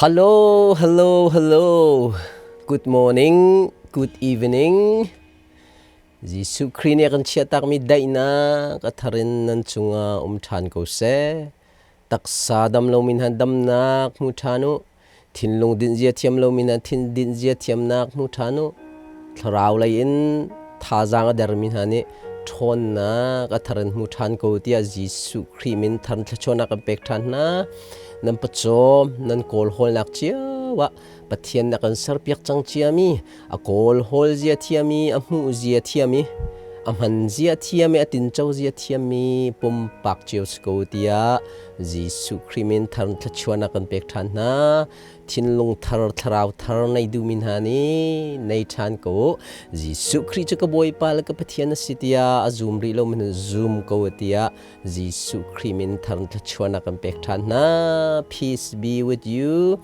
Hello, hello, hello. Good morning, good evening. Jesuh Khrih nih a kan chiahtakmi daihnak a thar in nan cungah um ṭhan ko seh. Taksa dam lomi hna damnak hmu ṭhan u. Thinlung dinhzia thiam lomi hna thin dinhzia thiamnak hmu ṭhan u. Thlarau lei in thazaang a dermi hna nih ṭhawnnak a thar in hmu ṭhan ko tiah Jesuh Khrih min thar thluachuahnak kan pek ṭhan hna. Nan pawcawm, nan kawlhawlnak cio ah Pathian na kan serpiak cang ciami, a kawlhawl zia thiami, a hmuh zia thiami, a hman zia thiami, a tinco zia thiammi pumpak cio si ko tiah Jesuh Khrih min thar thluachuahnak kan pek ṭhan hna. Thinlung thar, thlarau thar nei duhmi hna nih nei ṭhan ko. Jesuh Khrih cu ka Bawipa le ka Pathian a si tiah a zum rih lomi hna zum ko tiah Jesuh Khrih min thar thluachuahnak kan pek ṭhan hna. Peace be with you.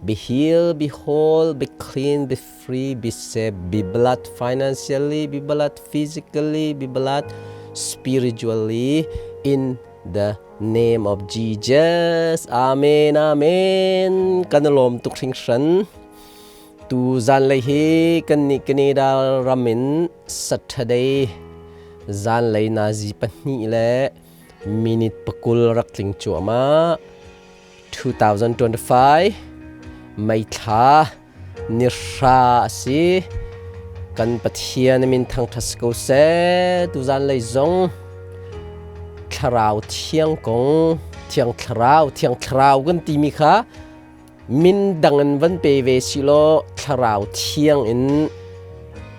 Be healed, be whole, be clean, be free, be safe, be blessed financially, be blessed physically, be blessed spiritually in the name of Jesus. Amen, amen. Kan lawm tuk hringhran. Tu zanlei hi kan nih Canada ram in Saturday zanlei nazi pahnih le minute pakul rak tling cuahmah. 2025 May thla ni hra a si. Kan Pathian min thangṭhat si ko seh. Tuzan lei zong thlarau thiang kong, thiang thlarau, thiang thlarau kan timi kha min dang in van pe ve si law thlarau thiang in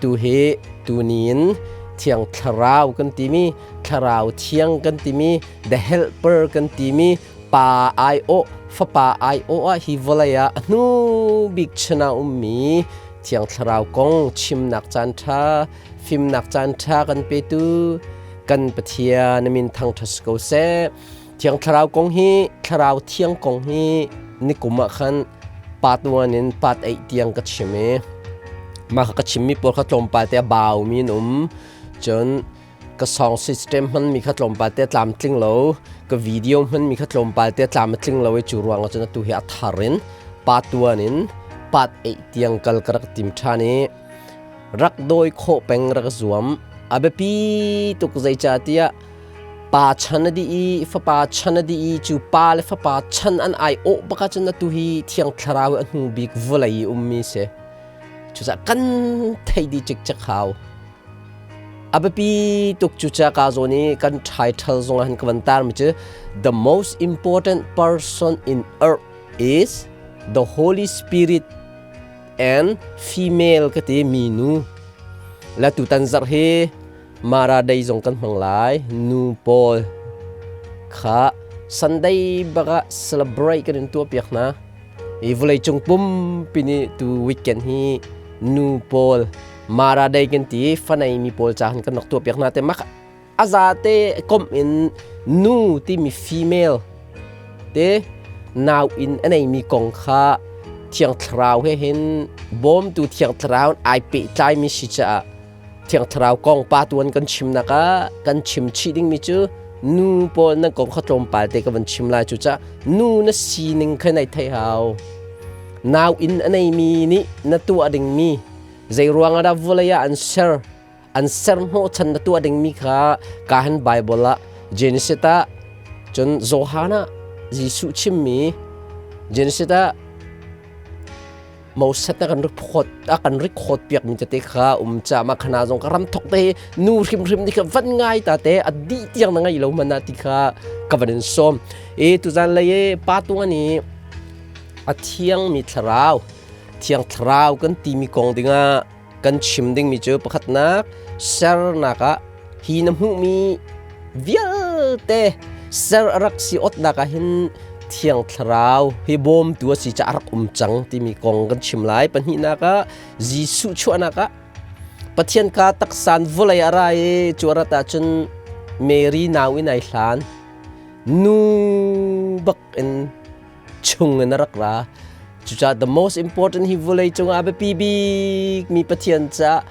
tu hi tuni in thiang thlarau kan timi, thlarau thiang kan timi, the helper kan timi, pa aiawh fapa aiawh ah hi vawlei ah a hnu bik chan ah ummi Thiang Thlarau kong chimnak caan ṭha fimnak caan ṭha kan petu kan Pathian min thangṭhat si ko seh. Thiang Thlarau kong hi Thlarau Thiang kong hi nikum ah khan part 1 in part 8 tiang ka chim i mah kha ka chimmi pawl kha tlawmpal te a baumi an um. Cun ka song system hmanmi kha tlawmpal te tlamtling lo ka video hmanmi kha tlawmpal te tlam a tling lo i cu ruang ah cun atu hi a thar in part 1 in part 8 tiang kal ka rak tim ṭhan i rak dawi khawh peng rak zuam a biapi tuk zeicahtiah pa chan a dih i fapa chan a dih i cu pa le fapa chan an ai awh bak ahcun atu hi thiang thlarau a hnu bik vawlei i ummi si cucaah kan theih dih cikcek hau. A biapi tuk cu ca ka zawn i kan title zong ah hin ka van tarmi cu The most important person in earth is the Holy Spirit and female ka ti minu. La tutan zarh hi Mara Day zong kan hmang lai. Nu pawl kha Sunday bak ah celebrate kan in tuah piak hna. I vawleicung pumpi nih tu weekend hi nu pawl Mara Day kan ti fanei mi pawl ca han kan rak tuah piak hna te mak aza te kom in nu timi female te nau in a nei mi kong kha thiang thlarau he hin bawmtu thiang thlarau ai pehtlai mi si caah thiang thlarau kong pa tuan kan chim nak ah kan chim chih ding mi cu nu pawl nan kong kha tlawmpal te ka van chim lai cu ca nu na sining kha nai thei hau nau in a nei mi nih na tuah ding mi zei ruang ah dah vawlei ah an ser an ser hnawhchan na tuah ding mi kha ka han bible ah Genesis ah cun Johan ah Jesuh chimmi Genesis ah Moses na kan record a kan record piak mi tete kha um cha ma khana zong ka ram thok te nu hrimhrim ni kha van ngai ta te a di tiang na ngai lo mana ti kha ka van in som e tuzan lei e pa tung ani a thiang mi thlarau thiang thlarau kan ti mi kong dinga kan chim ding mi cu pakhatnak sernak ah hi na hmuh mi vialte ser rak si otnak ah hin thiang thlarau hi bawmtu a si ca rak um cang timi kong kan chim lai. Pahnihnak ah Jesuh chuahnak ah Pathian ka taksan vawlei a ra i cu a rat ahcun Mary nau in ai hlan nu bak in chung in a rak ra. Cucaah the most important hi vawlei cungah a biapi bik mi Pathian caah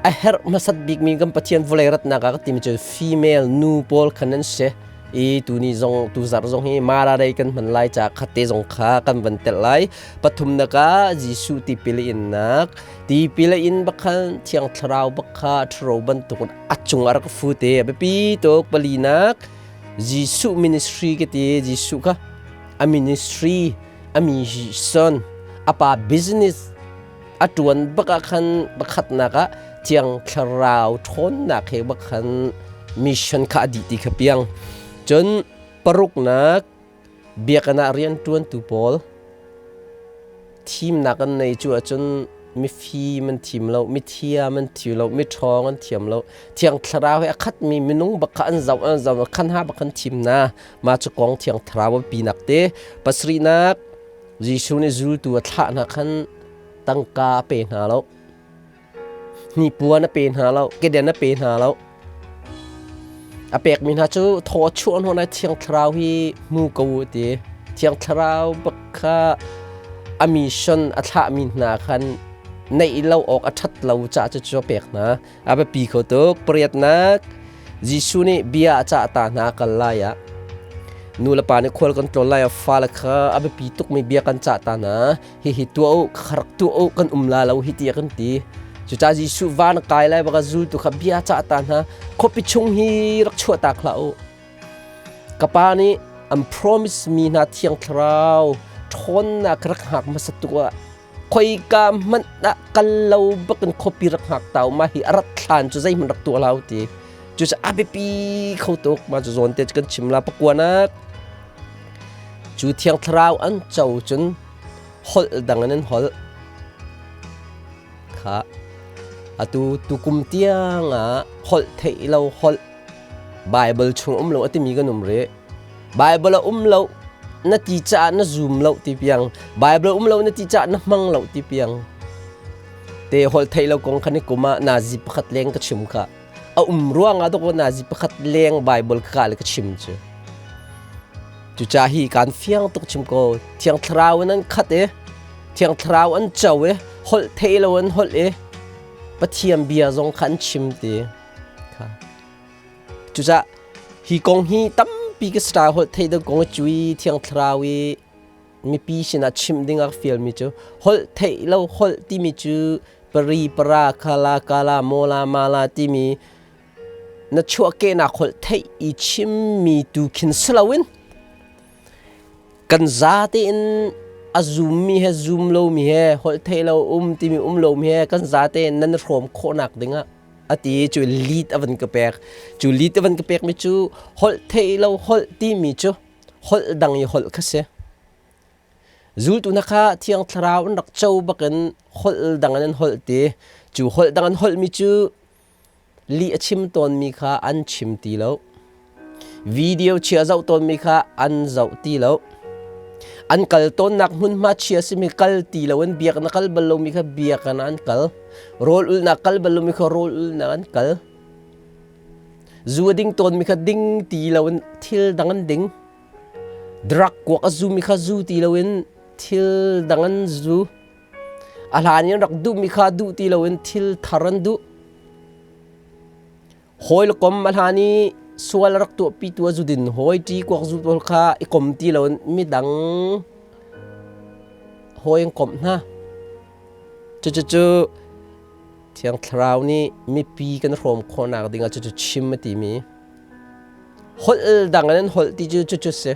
a herh hmasat bikmi kan Pathian vawlei ratnak ah ka timi cu female nu pawl khan an si. I tuni zong tu zarh zong hi Mara Day kan hman lai ca khatte zong kha kan van telh lai. Pathumnak ah Jesuh tipil innak tipil in bakhan Thiang Thlarau bakha ṭhuro bantuk a cung a rak fu te a biapi tuk. Palinak Jesuh ministry ka ti Jesuh kha a ministry a mission a pa business a ṭuan bak ah khan pakhatnak ah Thiang Thlarau ṭhawnnak he bak khan mission kha a dih ti kha piang. Cun paruknak biakinn ah rianṭuantu pawl thimnak an nei cu ahcun mifim an thim lo, mithiam an thim lo, miṭhawng an thiam lo. Thiang Thlarau he a khatmi minung bak kha an zoh an zoh khan ha bak an thim na. Mah cu kong Thiang Thlarau a pinak te. Pasarihnak Jesuh nih zultu a thlah hna khan tangka a pe hna lo. Hnipuan a pe hna lo, keden a pe hna lo. A pekmi hna cu thaw a chuah hnuah Thiang Thlarau hi hmu ko u ti. Thiang Thlarau bak kha a mission a thlahmi hna khan neih lo awk a ṭhat lo caah cucu a pek hna. A biapi kho tuk. Pariatnak, Jesuh nih bia a cah ta hna kal lai ah nu le pa nih khual kan tlawn lai ah fale kha a biapi tukmi bia kan cah ta hna. Hihi tuah u, kha rak tuah u, kan um la lo hi tiah kan ti. Cucaah Jesuh van a kai lai baka zultu kha bia cah ta hna. Khuapi chung hi rak chuah tak hlah u. Ka pa nih an promise mi hna Thiang Thlarau ṭhawnnak rak hngak hmasa tuk ah khoika hmanh ah kal lo bakin khuapi rak hngak tau ma hi a rat thlan cu zeihmanh rak tuah hlah u ti cu cu a biapi kho tuk ma cu zawn te cu kan chim la pakuanak cu thiang thlarau an co cun holh dang in an holh kha atu tukum tiang ah holh theih lo holh Bible chung um lo a timi kan um rih Bible a um lo na ti caah na zum lo ti piang Bible um lo na ti caah na hmang lo ti piang te holh theih lo kong khan i kum ah nazi pakhat leng ka chim kha a um ruang ah dok nazi pakhat leng Bible ka le ka chim cu cuca hi kan fiang tuk chim ko thiang thlarau in an khat i thiang thlarau an co i holh theih lo an holh i Pathian bia zong kha an chim ti kha Cucah hi kong hi tampi ka star holh theih ding kong cui thiang thlarau i mipi sinah chimh ding ah fialmi cu holh theih lo holh timi cu pari para khala kala mola mala timi na chuahkehnak holh theih i chimmi tu khin si loin Kan zate in a zummi he zum lomi he holh theih lo um timi um lomi he kan zate in nan hrawm khawhnak dingah a ti cu lead a van ka pek. Cu lead a van ka pekmi cu holh theih lo holh timi cu holh dang i holh kha si. Zultu hna kha Thiang Thlarau an rak co bakin holh dang in an holh ti. Cu holh dang an holhmi cu Lih a chim tawnmi kha an chim ti lo. Video chia zoh tawnmi kha an zoh ti lo. An kal tawnnak hmunhma chia simi kal ti lo in biak na kal bal lomi kha biak an kal. Rawl ulnak kal bal lomi kha rawl ulnak an kal. Zu a ding tawnmi kha ding ti lo in thil dang an ding. Drug kuak a zumi kha zu ti lo in thil dang an zu. A hlan in rak duhmi kha duh ti loin thil thar an duh. Hawi le kom a hlan i sual a rak tuahpitu a zudin hawi ṭi kuak zu pawl kha i kom ti loin midang hawi an komh hna. Cucucu Thiang Thlarau nih mipi kan hrawm khawhnak dingah cucu chim a timi. Holh dang in an holh ti cu cucu si.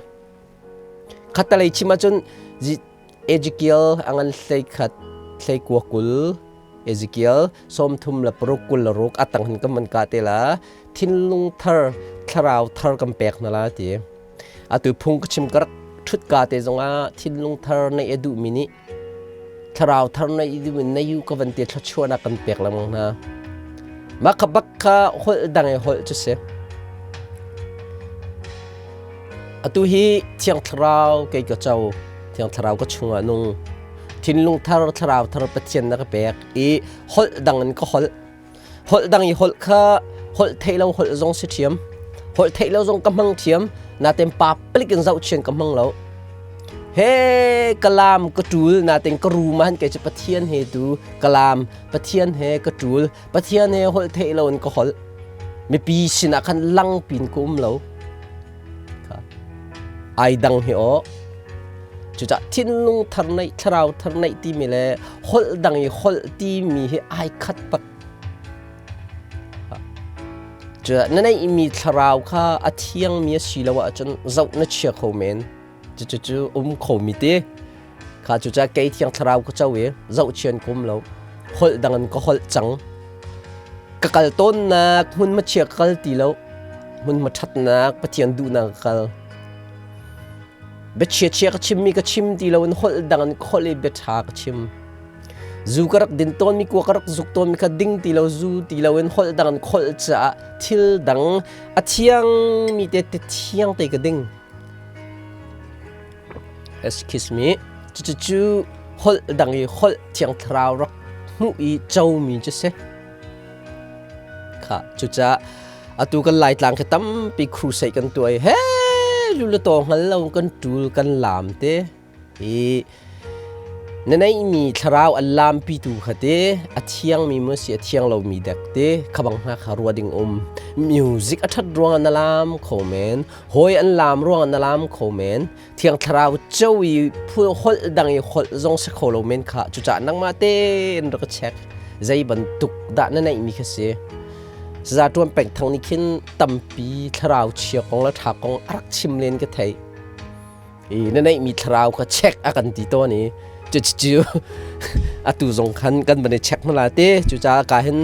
Khattalei chim ahcun Ezekiel a ngan 11 20 Ezekiel 36 26 a tang hin kan van kah te la thinlung thar thlarau thar kan pek hna la ti atu phung ka chim ka rak thut ka te zongah thinlung thar neih a duhmi nih thlarau thar neih duh in nei u ka van te thluachuahnak kan pek lengmang hna mah kha bak kha holh dang i holh cu si Atu hi Thiang Thlarau kei ka co, Thiang Thlarau ka chungah nung. Thinlung thar, thlarau thar Pathian na ka pek i holh dang in ka holh. Holh dang i holh kha holh theih lo holh zong si ṭhiam. Holh theih lo zong ka hmang thiam, nain pa palik in zohchian ka hmang lo. He kalam ka ṭul nain ka rum ah kei cu Pathian he tu kalam Pathian he ka ṭul Pathian he holh theih lo in ka holh. Mipi sinah khan lang pin ka um lo. Ai dang hi aw. Cucah thinlung thar neih, thlarau thar neih timi le holh dang i holh timi hi ai khat bak. Cucah na neihmi thlarau kha a thiangmi a si lo ahcun zoh na chia kho men. Cucu um khomi ti. Kha cucah kei thiang thlarau ka co i zohchian ka um lo. Holh dang in ka holh cang. Ka kal tawnnak hmunhma chia ka kal ti lo. Hmunhma ṭhatnak Pathian duhnak ka kal. Biachia chia ka chimmi ka chim ti lo in holh dang in ka holh i bia ṭha ka chim. Zu ka rak din tawnmi kua ka rak zuk tawnmi kha ding ti lo zu ti lo in holh dang in ka holh caah thil dang a thiangmi te te thiang te ka ding. Excuse me. Cucu holh dang i holh thiang thlarau rak hmuh i comi cu si. Kha cucaah atu kan Laitlang khi tampi crusade kan tuah i he lu le taw hngal lo kan ṭul kan laam te i na neihmi thlarau an laampitu kha te a thiangmi maw si a thiang lomi dek te kha bang hna kha rua ding um. Music a ṭhat ruangah na laam kho men. Hawi an laam ruangah na laam kho men. Thiang Thlarau co i holh dang i holh zong si kho lo men kha cucaah nangmah tein rak check zei bantuk dah na neihmi kha si. Saza ṭuan peng thang nih khin tampi thlarau chia kong le ṭha kong a rak chim len ka theih. I na neihmi thlarau kha check a kan ti tawn i cucu atu zong khan kan van i check hna te cucaah ka hin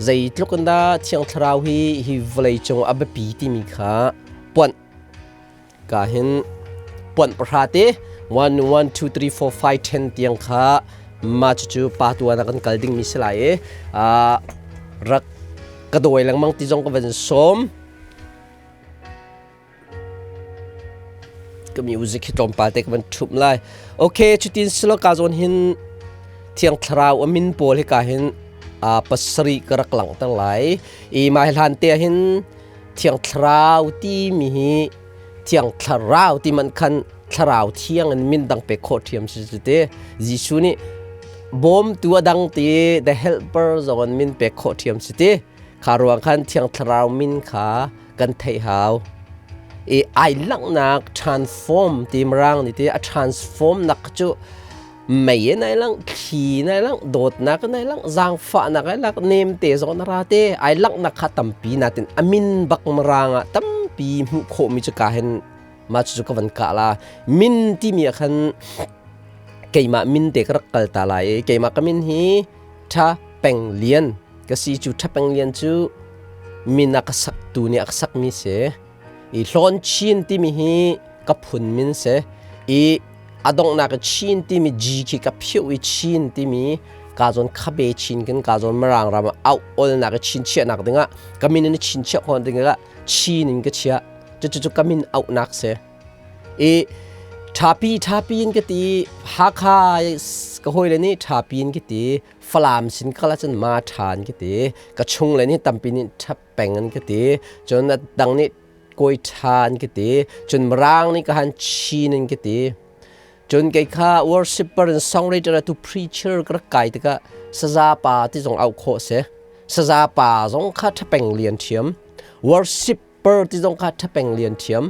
zeitluk in dah Thiang Thlarau hi hi vawlei cung a biapi timi kha puanh ka hin puanh pahra te 1 1 2 3 4 5 10 tiang kha ma cucu pa tuan ah kan kal dingmi si lai i rak ka dawi lengmang ti zong ka van sawm. Ka music hi tlawmpal te ka van ṭhumh lai. Okay, cutin silo ka zawn hin Thiang Thlarau a min pawl hi ka hin pasarih ka rak langhter lai. I mah hi hlan te ah hin Thiang Thlarau timi hi Thiang Thlarau ti man khan Thlarau Thiang in min dang pek khawh ṭhiam si cu te. Jesuh nih bawmtu a dang ti the helper zong in min pek khawh ṭhiam si ti. Kha ruang khan Thiang Thlarau min kha kan theih hau. I ai langhnak transform ti mirang nih ti a transform nak cu mei in ai lang thli in ai lang dawtnak in ai lang zaangfahnak ai lang nem te zong na ra te ai langhnak kha tampi natin amin bak mirang ah tampi hmuh khawh mi cu ka hin ma cu ka van kah la min timi ah khan keimah min te ka rak kal ta lai i keimah ka min hi Tha Peng Lian ka si cu Tha Peng Lian cu min a ka saktu nih a ka sakmi si. I Hlawn Chin timi hi ka phun min si. I a donghnak i Chin timi G khi ka phiuh i Chin timi ka zawn khabe Chin kin ka zawn Mirang ram ah auh olnak i Chin chiahnak dingah ka min in Chin chiah khawh dingah Chin in ka chiah. Cucu cu ka min auhnak si. I ṭhapi ṭhapi in ka ti Hakha ka hawile nih ṭhapi in ka ti Falam sin kal ahcun ma ṭha an ka ti ka chung le nih tampi nih ṭha peng an ka ti cun a dang nih kawi ṭha an ka ti cun Mirang nih ka han Chin an ka ti cun kei kha worshipper and songwriter tu preacher ka rak kai tikah saza pa ti zong auh khawh si saza pa zong kha ṭha peng lian ṭhiam worship per ti zong kha ṭhapeng lian ṭhiam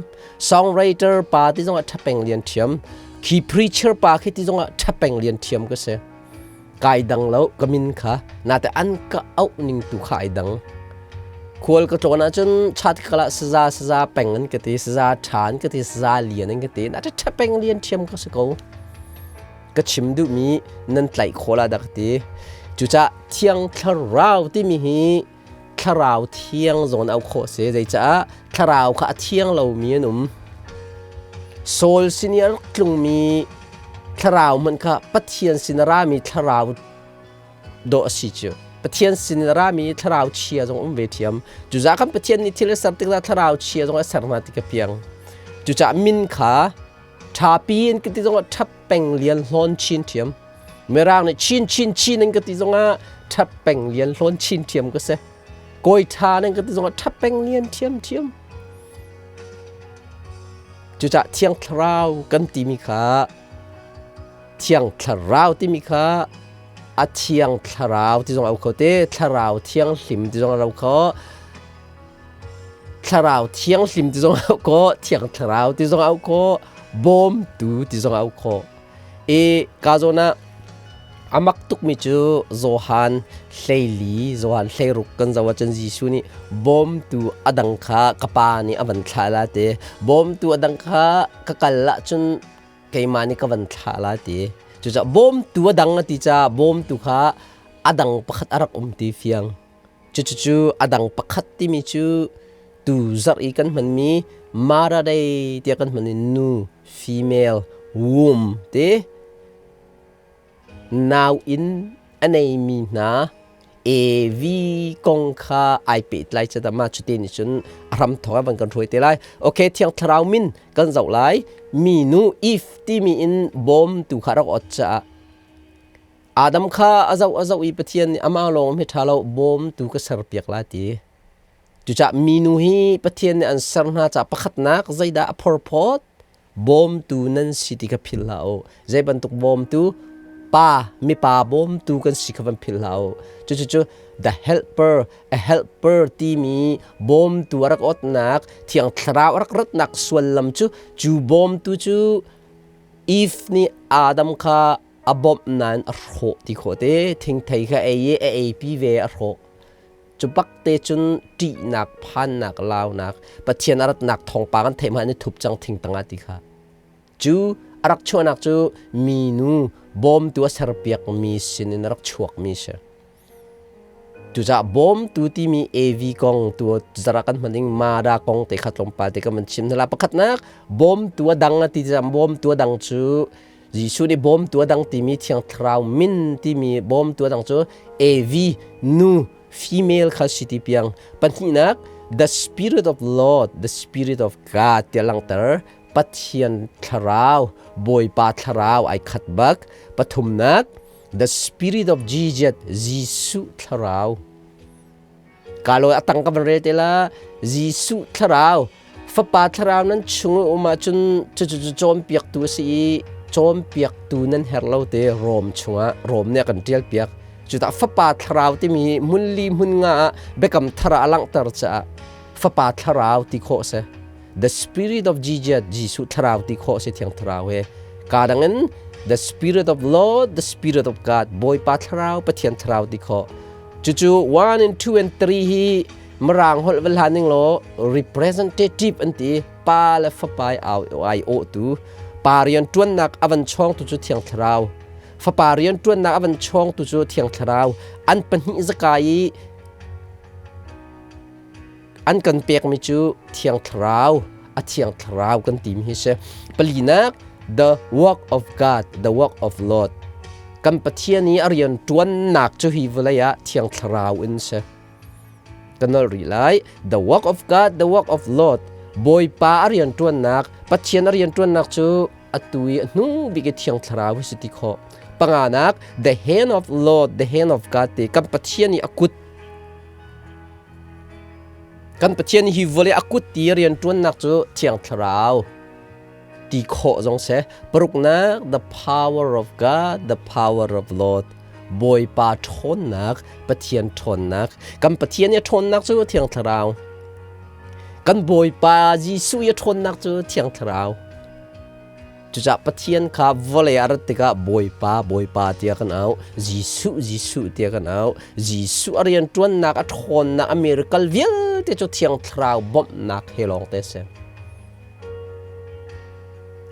songwriter pa ti zong ah ṭhapeng lian ṭhiam khi preacher pa khi ti zong ah ṭhapeng lian ṭhiam ka si kai dang lo ka min kha nate an ka auh ning tu kha ai dang khual ka tlawn ahcun chat kala saza saza peng an ka ti saza ṭha an ka ti saza lian an ka ti nate ṭhapeng lian ṭhiam ka si ko ka chim duhmi nan tlaih khawh la dah ka ti cucah thiang thlarau timi hi thlarau thiang zawn auh khawh si zeicaah thlarau kha a thiang lomi an um Saul sin i a rak tlungmi thlarau hmanh kha Pathian sin a rami thlarau dawh a si cu Pathian sin a rami thlarau chia zong um ve thiam cucaah kan Pathian nih thil a ser tikah thlarau chia zong a ser hna ti ka piang cucaah min kha ṭhapi in ka ti zongah ṭhap peng lian hlawn chin ṭhiam Mirang nih chin chin chin in ka ti zongah ṭhap peng lian hlawn chin ṭhiam ka si kawi ṭha nan ka ti zongah ṭhap peng lian ṭhiam ṭhiam cucah thiang thlarau kan timi kha thiang thlarau timi kha a thiang thlarau ti zong au kho te thlarau thianghlim ti zong a ro kho. Thlarau Thianghlim ti zong au khawh, Thiang Thlarau ti zong au khawh, Bawmtu ti zong au khawh. I ka zawn ah a mak tukmi cu Johan 14, Johan 16 kan zoh ahcun Jesuh nih bawmtu a dang kha ka Pa nih a van thlah la ti. Bawmtu a dang kha ka kal ahcun keimah nih ka van thlah la ti. Cucaah bawmtu a dang a ti caah bawmtu kha a dang pakhat a rak um ti fiang. Cucucu a dang pakhat timi cu tu zarh i kan hmanmi Mara Day tiah kan hmanmi nu female womb ti nau inn a neimi hna AV kong kha ai pehtlai cadah mah cuti nih cun a hramthawk ah van kan hruai te lai. Okay, Thiang Thlarau min kan zoh lai. Minu Eve timi in bawmtu kha rak ot caah Adam kha a zoh a zoh i Pathian nih amah lawng hi ṭha lo bawmtu ka serpiak la ti. Cucaah minu hi Pathian nih an ser hna caah pakhatnak zeidah a phorphawt bawmtu nan si ti kha philh hlah u. Zei bantuk bawmtu? Pa, mipa bawmtu kan si kha van philh hlah u. Cucu the helper, a helper timi bawmtu a rak otnak, Thiang Thlarau a rak ratnak suallam cu cu bawmtu cu Eve nih Adam kha a bawmh nain a hrawh ti khawh te thingthei kha ei i a eipi ve a hrawh cu bak te cun ṭihnak phannak launak Pathian a ratnak thawngpang an theih hmanh i thup cang thing tangah ti kha cu a rak chuahnak cu minu bawmtu a serpiak mi sinin a rak chuak mi si. Cucaah bawmtu timi AV kong tu zara kan hman ding MADA kong te kha tlawmpal te kan van chim hna la. Pakhatnak bawmtu a dang a ti caah bawmtu a dang cu Jesuh nih bawmtu a dang timi Thiang Thlarau min timi bawmtu a dang cu AV nu female kha si ti piang. Pahnihnak the spirit of Lord, the spirit of God tiah langhter. Pathian thlarau, Bawipa thlarau ai khat bak. Pathumnak The Spirit of Jesus, Jesuh thlarau. Ka lawi a tang ka van rel te la. Jesuh thlarau, Fapa thlarau nan chung i um ahcun cucu cawnpiaktu a si i cawnpiaktu nan herh lo te Rom chungah Rom nih a kan ṭial piak. Cudah Fapa thlarau timi hmun li hmun nga ah biakam thar ah a langhter caah Fapa thlarau ti khawh a si. The Spirit of Jesus, Jesuh thlarau ti khawh si Thiang Thlarau he. Ka dang in The Spirit of Lord, the Spirit of God, Bawipa thlarau, Pathian thlarau ti khawh. Cucu 1 and 2 and 3 hi Mirang holh va hlan ning law representative an ti pa le fapa au ai awh tu pa rian tuannak avan chawng tu cu Thiang Thlarau fapa rian tuannak avan chawng tu cu Thiang Thlarau an pahnih zaka i An kan pekmi cu Thiang Thlarau, a Thiang Thlarau kan timi hi si. Palinak, the work of God, the work of Lord. Kan Pathian i a rian ṭuannak cu hi vawlei ah Thiang Thlarau in si. Ka nolh rih lai. The work of God, the work of Lord. Bawipa a rian ṭuannak, Pathian a rian ṭuannak cu atu i a hnu bik i Thiang Thlarau hi si ti khawh. Panganak, the hand of Lord, the hand of God ti kan Pathian i a kut Kan Pathian hi vawlei a kut ti rianṭuannak cu Thiang Thlarau ti khawh zong si. Paruknak, the power of God, the power of Lord. Bawipa ṭhawnnak, Pathian ṭhawnnak. Kan Pathian i a ṭhawnnak cu Thiang Thlarau. Kan Bawipa Jesuh i a ṭhawnnak cu Thiang Thlarau. Cucaah Pathian kha vawlei a rat tikah Bawipa, Bawipa tiah kan auh, Jesuh, Jesuh tiah kan auh. Jesuh a rianṭuannak, a ṭhawnnak, a miracle vialte cu Thiang Thlarau bawmhnak he lawngte a si.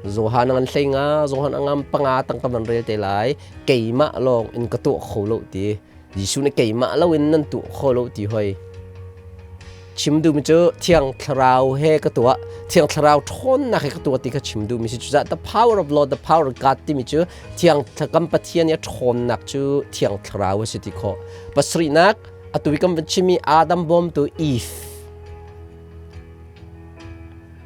Johan an hlei nga, Johan a ngam panga tang ka van rel te lai. Keimah lawng in ka tuah kho lo ti. Jesuh nih keimah lo in nan tuah kho lo ti hoi. Chim duhmi cu Thiang Thlarau he ka tuah, Thiang Thlarau ṭhawnnak he ka tuah ti kha chim duhmi si. Cucaah the power of Lord, the power of God timi cu Thiang kan Pathian i a ṭhawnnak cu Thiang Thlarau a si ti khawh. Pasarihnak, atu i kan van chimmi Adam bawmtu Eve.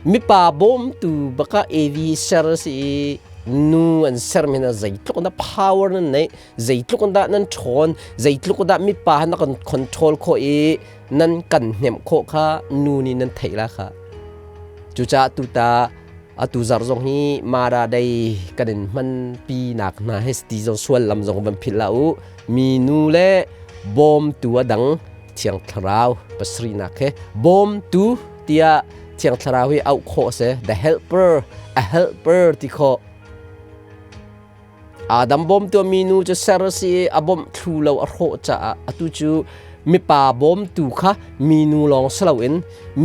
Mipa bawmtu baka Evi ser a si i nu an sermi hna zeitluk in dah power nan neih, zeitluk in dah nan ṭhawn, zeitluk in dah mipa na kan control khawh i nan kan hnemh khawh kha nu nih nan theih la kha. Cucaah tuta atu zarh zong hi Mara Day kan in hmanpi nak hna he ti zong sual lam zong van philh la u. Mi nu le bawmtu a dang Thiang Thlarau pasarihnak he bawmtu ti. tiah Thiang Thlarau hi auh khawh a si. The helper, a helper ti khawh. Adam bawmtu minu cu ser a si i a bawmh thlu lo a hrawh caah atu cu mipa bawmtu kha minu lawng si loin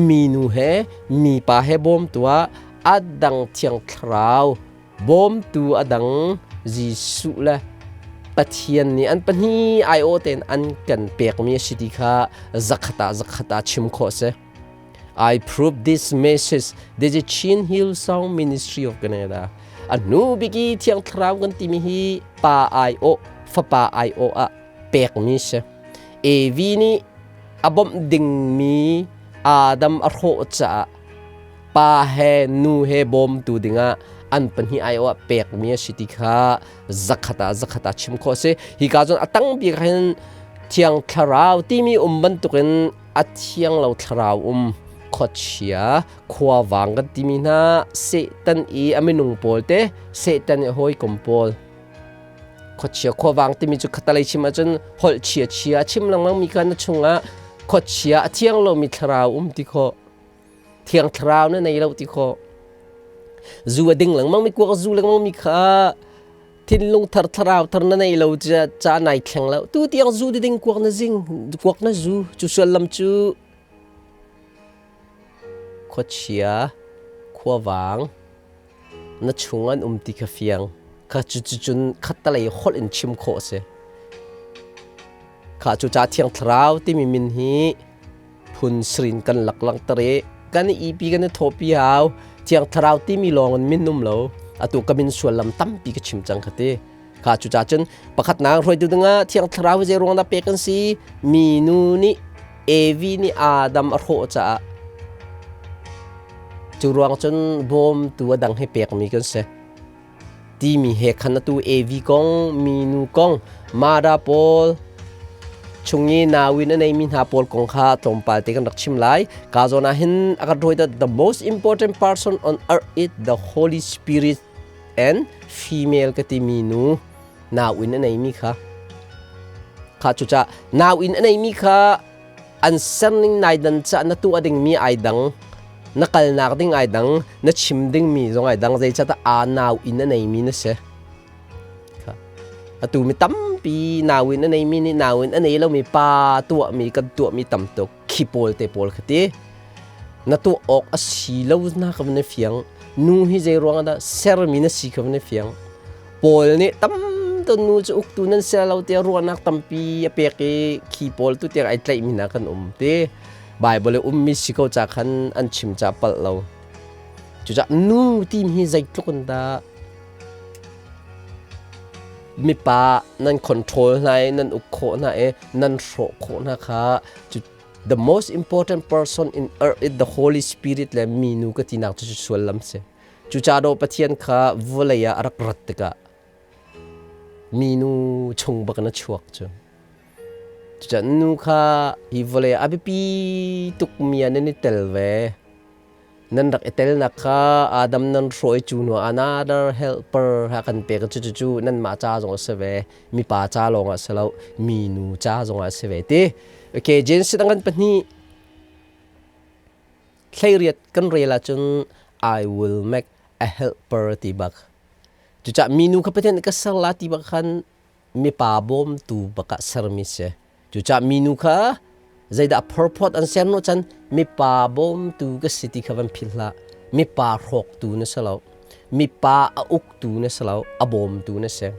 minu he mipa he bawmtu ah a dang Thiang Thlarau bawmtu a dang Jesuh le Pathian nih an pahnih aiawh tein an kan pekmi a si ti kha zakhat ah zakhat ah chim khawh a si. I prove this message. This is Chin Hillsong Ministry of Canada. A hnu bik i Thiang Thlarau kan timi hi pa aiawh, fapa aiawh ah pekmi si. Evi nih a bawmh dingmi Adam a hrawh caah pa he nu he bawmtu dingah an pahnih aiawh ah pekmi a si ti kha zakhat ah zakhat ah chim khawh a si. Hi ka cun a tang bik hin Thiang Thlarau timi um bantukin a thiang lo thlarau um khuachia khuavang kan timi hna Satan i a minung pawl te Satan i hawikom pawl khuachia khuavang timi cu khatalei chim ahcun holh chia chia a chim lengmang mi kha na chungah khuachia a thiang lomi thlarau um ti khawh thiang thlarau na nei lo ti khawh zu a ding lengmang mi kuak zu lengmang mi kha thinlung thar thlarau thar na nei lo ca nai thleng lo tu tiang zu ding kuak na zing kuak na zu cu sullam cu khuachia khuavang na chung an um ti kha fiang kha cu cun khattalei holh in chim khawh a si kha cu ca thiang thlarau timi min hi phun srin kan lak langhter i kan i ipi kan i thawhpi hau thiang thlarau timi lawng in min um lo atu ka min suallam tampi ka chim cang kha ti kha cu ca cun pakhatnak hruaitu dingah thiang thlarau zei ruang dah pek kan si mi nu nih Evi nih Adam a hrawh caah cu ruang cun bawmtu a dang he pekmi kan si timi he khan atu Evi kong minu kong Mara pawl chung i nauin a neimi hna pawl kong kha tlawmpal te kan rak chim lai. Ka zawn ah hin a kan rawi the most important person on earth is the Holy Spirit and female ka ti minu nauin a neimi kha kha cuca nauin a neimi kha an serning nai dan ca na tuah dingmi ai dang na kalnak ding ai dang na chim dingmi zong ai dang zeicahtiah aa nau in a neimi na si atu mi tampi nau in a neimi nih nau in a nei lomi pa tuahmi kan tuahmi tam tuk khi pawl te pawl kha ti na tuah awk a si lo na ka van i fiang nu hi zei ruang dah sermi na si kha van i fiang Paul nih tam tu nu cu uktu nan si lo tiah ruahnak tampi a pek i khi pawl tu tiang ai tlaihmi hna kan um ti Bible i ummi si ko ca khan an chim ca palh lo cucah nu tim hi zeitluk in dah mipa nan control hna i nan uk khawh hna i nan hrawh khawh hna kha cu the most important person in earth is the Holy Spirit le minu ka tinak cu suallam si Cucaah dawh Pathian kha vawlei ah a rak rat tikah minu chung bak in a chuak cu. Cucaah nu kha hi vawlei ah a biapi tukmi ah nan i tel ve. Nan rak i telnak kha Adam nan hrawh i cu hnu ah another helper ha kan pek cu cu cu nanmah ca zong a si ve. Mipa ca lawng ah si lo, minu ca zong ah a si ve ti. Okay, Genesis dang kan pahnih 18 kan rel ahcun I will make a helper ti bak. Cucah minu kha Pathian nih ka ser la ti bak khan mipa bawmtu bak ah sermi si. Cucah minu kha zeidah phorphawt an ser no chan mipa bawmtu ka si ti kha van philh hlah. Mipa hrawktu na si lo. Mipa a uktu na si lo. A bawmtu na si.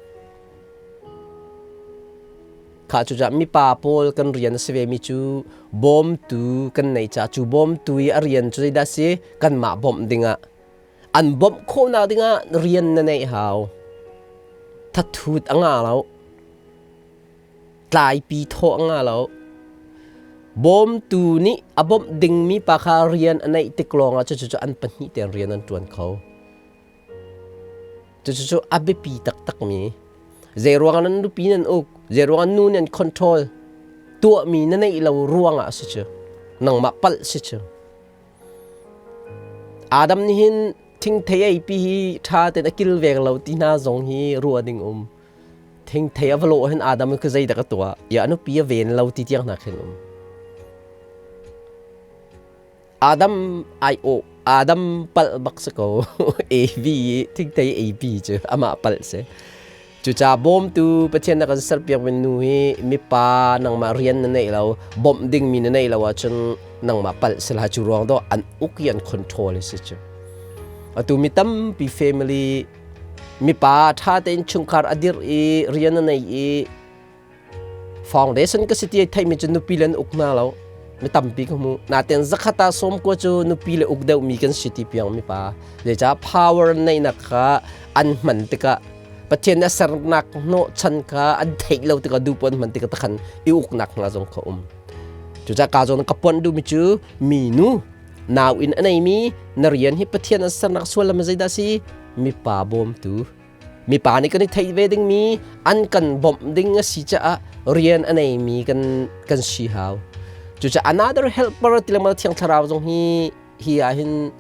Kha cucah mipa pawl kan rian a si vemi cu bawmtu kan nei caah cu bawmtu i a rian cu zeidah a si? Kanmah bawmh dingah. An bawmh khawhnak dingah rian na neih hau. Thathut a ngah lo. Tlaipi thawh a ngah lo. Bawmtu nih a bawmh dingmi pa kha rian a neih tik lawngah cucu cu an pahnih tein rian an ṭuan kho. Cucu a biapi taktakmi zeiruang nan nupi nan uk, zeiruang nu nan control tuahmi na neih lo ruangah a si cu. Nangmah palh si cu. Adam nih hin thingthei ei pi hi ṭha tein a kilveng lo ti hna zong hi ruah ding um. Thingthei a va lawh hin Adam khi zeidah ka tuah? Ya a nupi a ven lo ti tiang hna khin um. Adam ai awh Adam palh bak si ko. AV thingthei AB cu amah palh si. Cucaah bawmtu Pathian na kan serpiakmi nu hi mipa nangmah rian na neih lo, bawmh dingmi na neih lo ahcun nangmah palh si hlah. Cu ruang dawh an uk i an control si cu. Atu mi tampi family mipa ṭha tein chungkhar a dirh i rian a nei i Foundation ka si ti ai theihmi cu nupi le an uk hna lo. Mi tampi ka hmu. Natein zakhat ah sawmkua cu nupi le uk deuhmi kan si ti piang mi pa. Zeicah power neihnak kha an hman tikah Pathian a sernak hnawhchan kha an theih lo tikah duh an hman tikah takhan i uknak hna zong kha um. Cucaah ka zawn ka puan duhmi cu minu nau in a neimi na rian hi Pathian an sernak suallam zeidah si mipa bawmtu Mipa nih kan i theih ve dingmi an kan bawmh ding a si caah rian a neimi kan kan si hau. Cucaah another helper ti lengmang Thiang Thlarau zong hi hi ah hin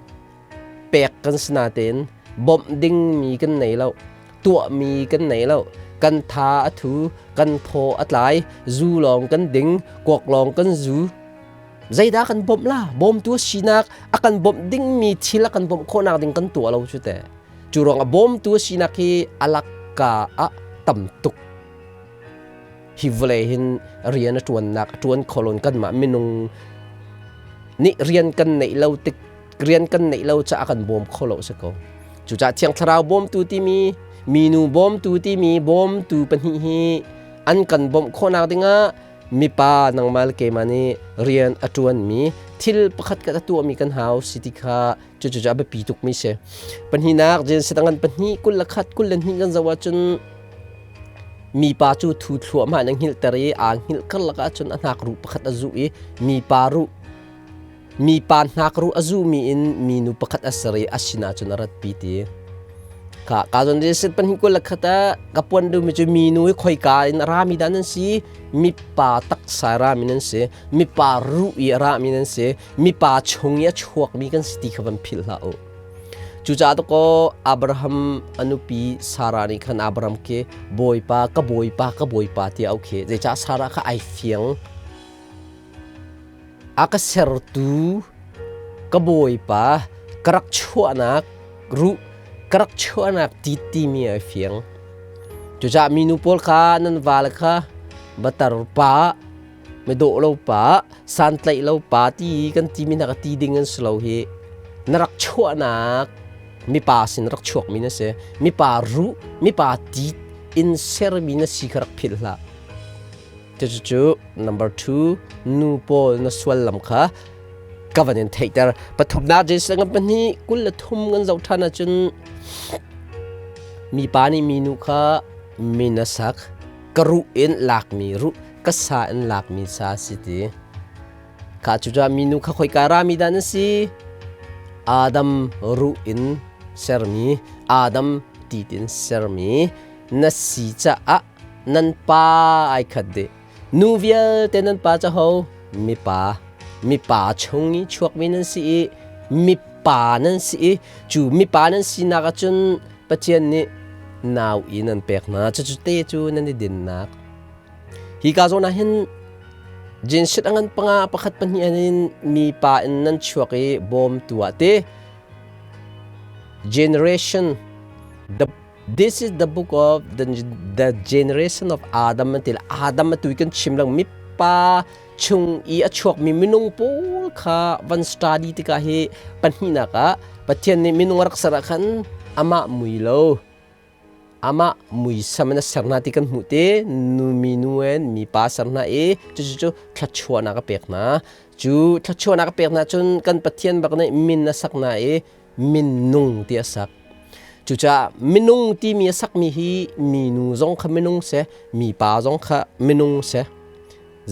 pek kan si natein bawmh dingmi kan nei lo, tuahmi kan nei lo. Kan tha a thu, kan thaw a tlai, zu lawng kan ding, kuak lawng kan zu. Zeidah kan bawmh la? Bawmtu a sinak, a kan bawmh dingmi thil a kan bawmh khawhnak ding kan tuah lo cu teh. Cu ruangah bawmtu a sinak hi a lakka ah tam tuk. Hi vawlei hin rian a ṭuannak a ṭuan kho loin kanmah minung nih rian kan neih lo tik rian kan neih lo caah kan bawm kho lo si ko. Cucaah Thiang Thlarau bawmtu timi minu bawmtu timi bawmtu pahnih hi an kan bawmh khawhnak dingah mipa nangmah le keimah nih rian a ṭuanmi thil pakhat khat a tuahmi kan hau si ti kha Cucu a biapi tukmi si. Pahnihnak Genesis ngan pahnih 21 22 kan zoh ahcun mipa cu thu thluahmah in a hngilhter i aa hngilh karlak ahcun a hnak ruh pakhat a zuh i mipa ruh mipa hnak ruh a zuhmi in minu pakhat a ser i a sinah cun a ratpi ti. Ka ka zon Genesis pahnih 21 ah ka puan duhmi cu minu hi khoika in a rami dah nan si mipa taksa rami nan si mipa ruh i a rami nan si mipa chung i a chuakmi kan si ti kha van philh hlah u. Cucaah dakaw Abraham a nupi Sarah nih khan Abraham khi Bawipa ka Bawipa ka Bawipa tiah a auh khi. Zeicah Sarah kha ai fiang. A ka sertu ka Bawipa ka rak chuahnak ruh ka rak chuahnak ti timi ai fiang. Cucaah minu pawl kha nan vale kha batar pa midawh lo pa santlaih lo pa ti kan timi hna ka ti ding an si lo hi na rak chuahnak mipa sin rak chuakmi na si mipa ruh mipa ti in sermi na si kha rak philh hlah cucu number 2 nu pawl na sual lam kha ka van in theihter pathumnak Jesuh ngan pahnih 23 kan zoh ṭhan ahcun mipa nih minu kha min a sak ka ruh in lakmi ruh ka sa in lakmi sa si ti kha cucaah minu kha khoika rami dah na si Adam ruh in sermi Adam tit in sermi na si caah nan pa ai khat dih nu vialte nan pa cu ho mipa mipa chung i chuakmi nan si i mipa nan si i cu mipa nan sinak ahcun Pathian nih nau in an pek hna cucu te cu nan i dinnak hi ka zawn ah hin Jinshit a ngan panga pakhat pahnih in mipa in nan chuak i bawmtu ah ti generation the this is the book of the generation of Adam an ti Adam atu kan chim lang mipa chung i a chuakmi minung pawl kha van study tikah hi pahnihnak ah Pathian nih minung a rak ser ah khan amah mui lo amah muisam in a ser hna ti kan hmuh te nu minu in mipa ser hna i cucu cu thluachuahnak a pek hna cu thluachuahnak a pek hna cun kan Pathian bak nih min a sak hna i minung ti a sak cucaah minung timi a sakmi hi minu zong kha minung si mipa zong kha minung si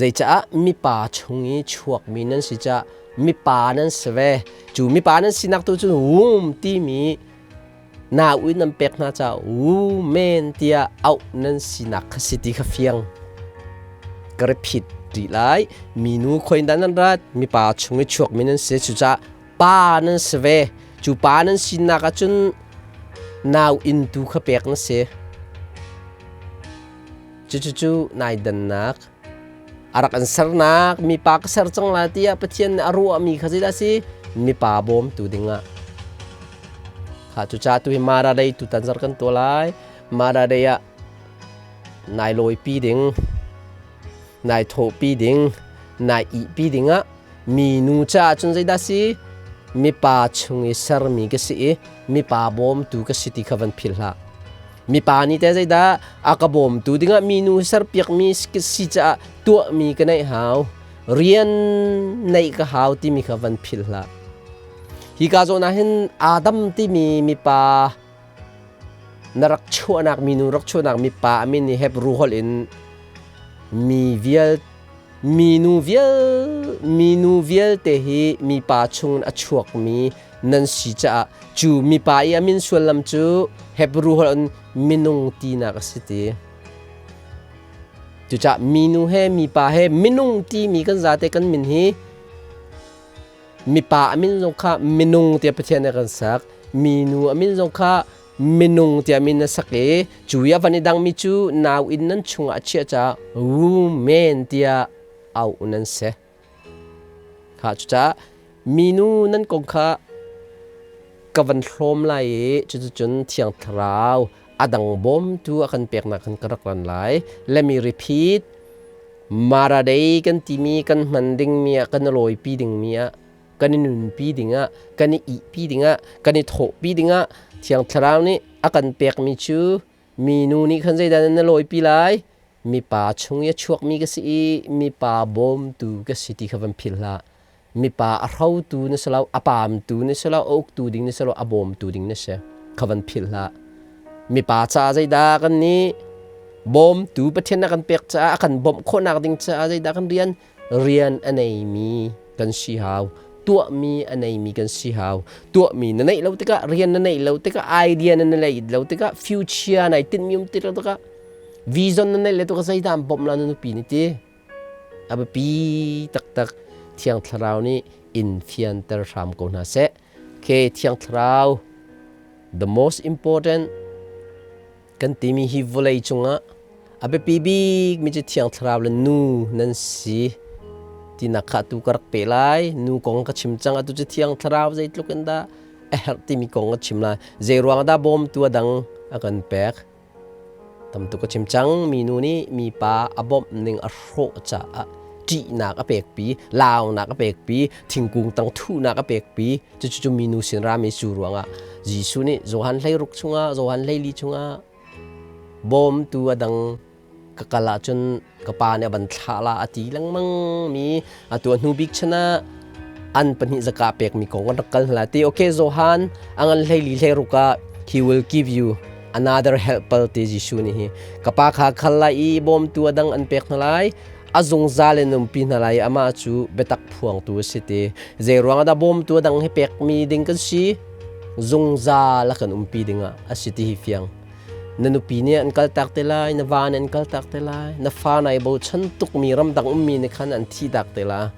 Zeicaah mipa chung i chuakmi nan si caah mipa nan si ve. Cu mipa nan sinak tu cu womb timi nau in nan pek hna caah woman tiah auh nan sinak kha si ti kha fiang. Ka repeat rih lai. Minu khoin dah nan rat? Mipa chung i chuakmi nan si. Cucaah pa nan si ve. Cu pa nan sinak ahcun nau inn tu kha pek na si. Cucucu nai dannak a rak an sernak mipa ka ser cang la tiah Pathian nih a ruahmi kha zeidah a si? Mipa bawmtu dingah. Kha cucaah tu hi Mara Day tutan zarh kan tuah lai. Mara Day ah nai lawipi ding, nai thawhpi ding, nai ihpi dingah minu caah cun zeidah si? Mipa chung i sermi ka si i mipa bawmtu ka si ti kha van philh hlah. Mipa nih teh zeidah a ka bawmtu dingah minu serpiakmi si caah tuahmi ka neih hau, rian neih ka hau timi kha van philh hlah. Hi ka zawn ah hin Adam timi mipa na rak chuahnak minu rak chuahnak mipa a min i Hebrew holh in mi vial minu vial minu vialte hi mipa chung a chuakmi nan si caah cu mipa i a min sullam cu Hebrew holh in minung tinak a si ti. Cucaah minu he mipa he minung timi kan zate kan min hi mipa a min zong kha minung tiah Pathian nih a kan sak. Minu a min zong kha minung tiah min a sak i cu i a van i dangmi cu nau inn nan chungah a chiah caah woman tiah auh nan si. Kha cucaah minu nan kong kha ka van hlawm lai i cuticun Thiang Thlarau a dang bawmtu a kan peknak khan ka rak ran lai. Let me repeat. Mara Day kan timi kan hman dingmi ah kan lawipi dingmi ah kan i nunpi dingah kan i ihpi dingah kan i thawhpi dingah Thiang Thlarau nih a kan pekmi cu minu nih khan zeidah na lawipi lai? Mipa chung i a chuakmi ka si i mipa bawmtu ka si ti kha van philh hlah. Mipa a hrotu na si lo, a paamtu na si lo, a uktu ding na si lo, a bawmtu ding na si. Kha van philh hlah. Mipa caah zeidah kan nih bawmtu Pathian a kan pek caah a kan bawmh khawhnak ding caah zeidah kan rian? Rian a neimi kan si hau. Tuahmi a neimi kan si hau. Tuahmi na neih lo tikah, rian na neih lo tikah, idea na neih lo tikah, future nai tinhmi um ti lo tikah, vision na neih lo tikah zeidah an bawmh la na nupi nih ti? A biapi taktak. Thiang Thlarau nih in fianter hram ko hna seh. Okay, Thiang Thlarau, the most important kan timi hi vawlei cungah a biapi bik mi cu Thiang Thlarau le nu nan si tinak kha atu ka rak pe lai. Nu kong ka chim cang, atu cu Thiang Thlarau zeitluk in dah a herh timi kong ka chim lai. Zei ruang dah bawmtu a dang a kan pek? Tam tuk ka chim cang. Minu nih mipa a bawmh ning a hrawh caah ṭihnak a pekpi, launak a pekpi, thingkung tang thuhnak a pekpi. Cucu cu minu sin rami cu ruangah Jesuh nih Johan 16 chungah, Johan 14 chungah bawmtu a dang ka kal ahcun ka pa nih a van thlah la a ti lengmang mi atu a hnu bik chan ah an pahnih zaka pekmi kong kan rak kal hna ti. Okay, Johan a ngan 14 16 ah he will give you another helper ti Jesuh nih hi ka pa kha khal lai i bawmtu a dang an pek hna lai, a zungzal in umpi hna lai, amah cu biatak phuangtu a si ti. Zei ruang dah bawmtu a dang hi pekmi ding kan si? Zungzal a kan umpi dingah a si ti hi fiang. Na nupi nih an kaltak te lai, na va nih an kaltak te lai, na fa nai bochan tukmi ramdang ummi nih khan an thihtak te la.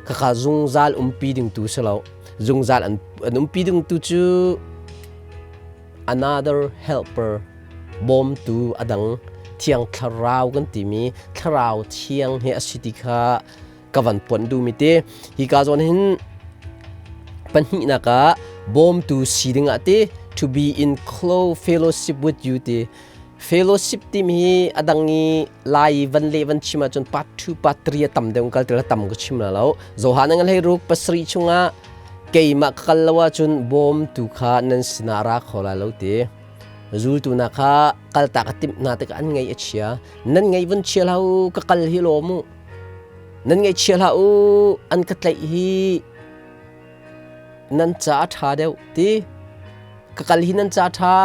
Khakha zungzal umpi ding tu si lo. Zungzal an umpi ding tu cu another helper, bawmtu adang Thiang Thlarau kan timi Thlarau Thiang hi a si ti kha ka van puan duhmi te. Hi ka zawn hin pahnihnak ah bawmtu si dingah ti to be in close fellowship with you ti. Fellowship timi hi a dang i lai van le van chim ahcun part 2 part 3 a tam deuh kal til tam ka chim la lo. Johan ngan hlei ruk pasarih chungah keimah ka kal lo ahcun bawmtu kha nan sinah ra kho lai lo ti. Zultu na kha kaltak a timh hna tikah an ngaih a chia. Nan ngaih van chia hlah u, ka kal hi lawm u. Nan ngaihchia hlah u, an ka tlaih hi nan ca a ṭha deuh ti. Ka kal hi nan ca ṭha.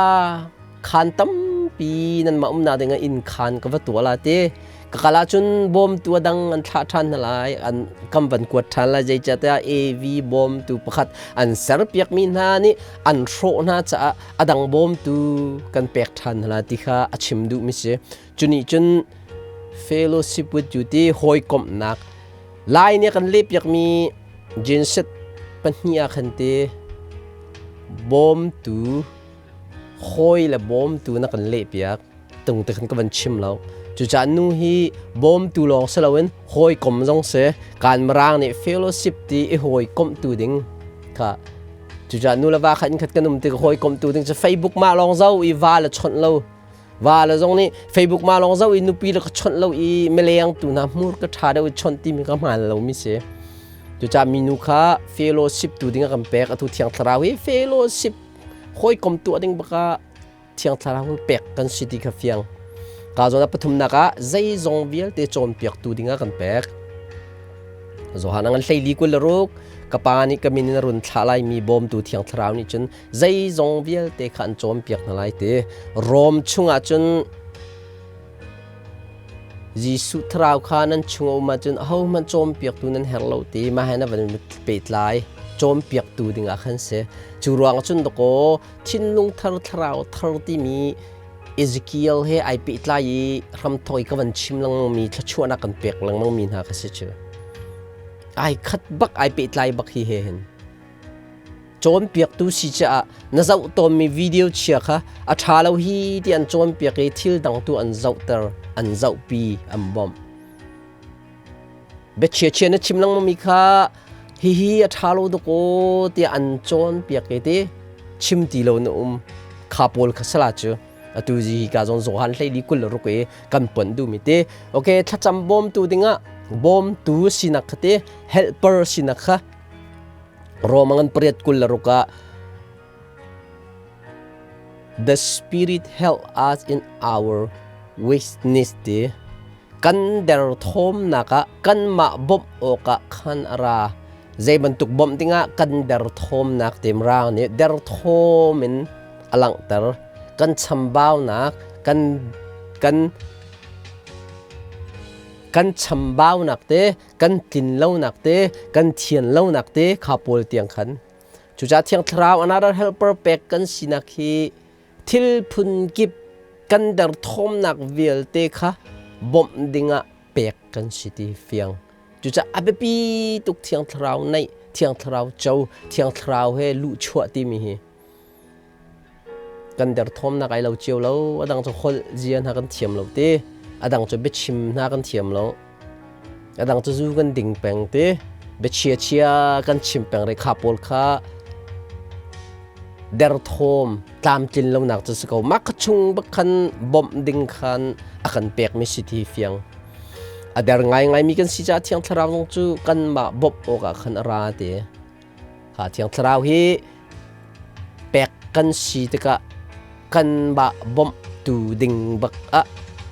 Khaan tampi nanmah umnak dingah inn khaan ka va tuah la ti. Ka kal ahcun bawmtu a dang an thlah ṭhan hna lai, an kam van kuat ṭhan lai. Zeicahtiah AV bawmtu pakhat an serpiakmi hna nih an hrawh hna caah a dang bawmtu kan pek ṭhan hna lai ti kha a chim duhmi si. Cu nih cun fellowship with you ti hawikomhnak Lai nih kan lehpiakmi genset pahnih ah khan ti bawmtu hawi le bawmtu na kan lehpiak tung te khan ka van chim lo. Cucaah nu hi bawmtu lawng si loin hawikom zong si. Kan mirang nih fellowship ti i hawikomhtu ding. Kha cucaah nu le va kha inn khat kan um tik hawikom tu ding cu Facebook mah lawng zo i va le chawnh lo. Va le zong nih Facebook mah lawng zo i nupi le ka chawnh lo i mileng tu hna hmur ka ṭha deuh i chawnh timi ka hmaan lomi si. Cucaah minu kha fellowship tu ding a kan pek. Atu Thiang Thlarau hi fellowship hawikom tuah ding baka Thiang Thlarau pek kan si ti kha fiang. Ka zawn ah pathumnak ah zeizong vialte cawnpiaktu ding ah kan pek. Johan a ngan hleili 26 ka pa nih ka min in a run thlah laimi bawmtu Thiang Thlarau nih cun zeizong vialte kha an cawnpiak hna lai ti. Rom chungah cun Jesuh thlarau kha nan chung a um ahcun ahohmanh cawnpiaktu nan herh lo ti mah he na van pehtlai cawnpiaktu dingah khan si. Cu ruangah cun dakaw thinlung thar thlarau thar timi Ezekiel he ai pehtlai i hramthawk i ka van chim lengmangmi thluachuahnak kan pek lengmangmi hna kha si cu. Ai khat bak ai pehtlai bak hi he hin. Cawnpiaktu si caah na zoh tawnmi video chia kha a ṭha lo hi ti an cawnpiak i thil dang tu an zohter, an zohpi, an bawmh. Biachia chia na chim lengmangmi kha hihi a ṭha lo dawk aw tiah an cawnpiak i ti chim ti lo na um. Kha pawl kha sala cu atu zi hi ka zawn Johan hleili 26 i kan ponh duhmi ti. Okay, thlacam bawmtu dingah bawmtu sinak kha ti helper sinak kha Roma ngan pariat 26 ah The Spirit help us in our weakness ti kan derthawmnak ah kanmah bawmh awkah khan a ra. Zei bantuk bawmh dingah kan derthawmnak ti Mirang nih derthawm in a langhter. Kan chambaunak, kan kan kan chambaunak te, kan tlinlonak te, kan thianlonak te kha pawl tiang khan. Cucaah Thiang Thlarau another helper pek kan sinak hi thil phun kip kan derthawmnak vialte kha bawmh dingah pek kan si ti fiang. Cucaah a biapi tuk Thiang Thlarau neih, Thiang Thlarau co, Thiang Thlarau he luhchuah timi hi kan derthawmnak ai lo cio lo. A dang cu holh zia hna kan thiam lo ti. A dang cu biachim hna kan thiam lo. A dang cu zu kan ding peng ti. Biachia chia kan chim peng re kha pawl kha derthawm tlamtlin lonak cu si ko. Mah kha chung bak khan bawmh ding khan a kan pekmi si ti fiang. A der ngaingaimi kan si caah Thiang Thlarau zong cu kanmah bawmh awkah khan a ra ti. Kha Thiang Thlarau hi pek kan si tikah kanmah bawmhtu ding bak ah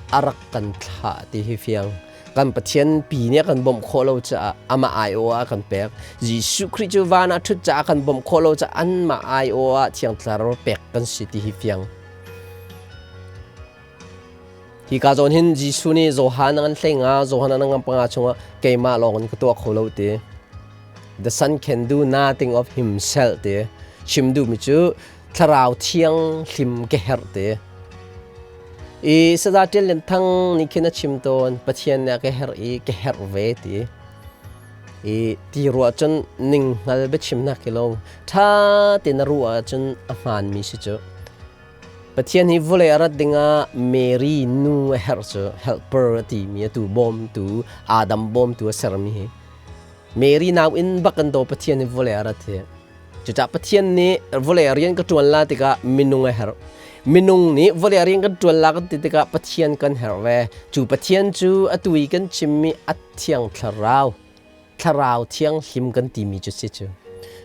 a rak kan thlah ti hi fiang. Kan Pathian pi nih a kan bawmh khawh lo caah amah aiawh ah a kan pek. Jesuh Khrih cu van ah ṭhut caah a kan bawmh khawh lo caah anmah aiawh ah Thiang Thlarau pek kan si ti hi fiang. Hi ka zawn hin Jesuh nih Johan a ngan hlei nga, Johan a ngan panga chungah keimah lawng in ka tuah kho lo ti. The Son can do nothing of himself ti. Chim duhmi cu Thlarau Thiang hlim ka herh ti. I Sada Ṭial Lian Thang nih khin a chim tawn, Pathian nih a ka herh i ka herh ve ti. I ti ruah cun ning hngal biachimnak hi lo ṭha tein a ruah ahcun a hmaanmi si cu. Pathian hi vawlei a rat dingah Mary nu a herh cu helper a timi atu bawmtu Adam bawmtu a sermi hi Mary nau in bak kan daw Pathian hi vawlei a rat hi. Cucaah Pathian nih vawlei rian ka ṭuan la tikah minung a herh. Minung nih vawlei rian kan ṭuan la kan ti tikah Pathian kan herh ve. Cu Pathian cu atu i kan chimmi a Thiang Thlarau Thlarau Thianghlim kan timi cu si cu.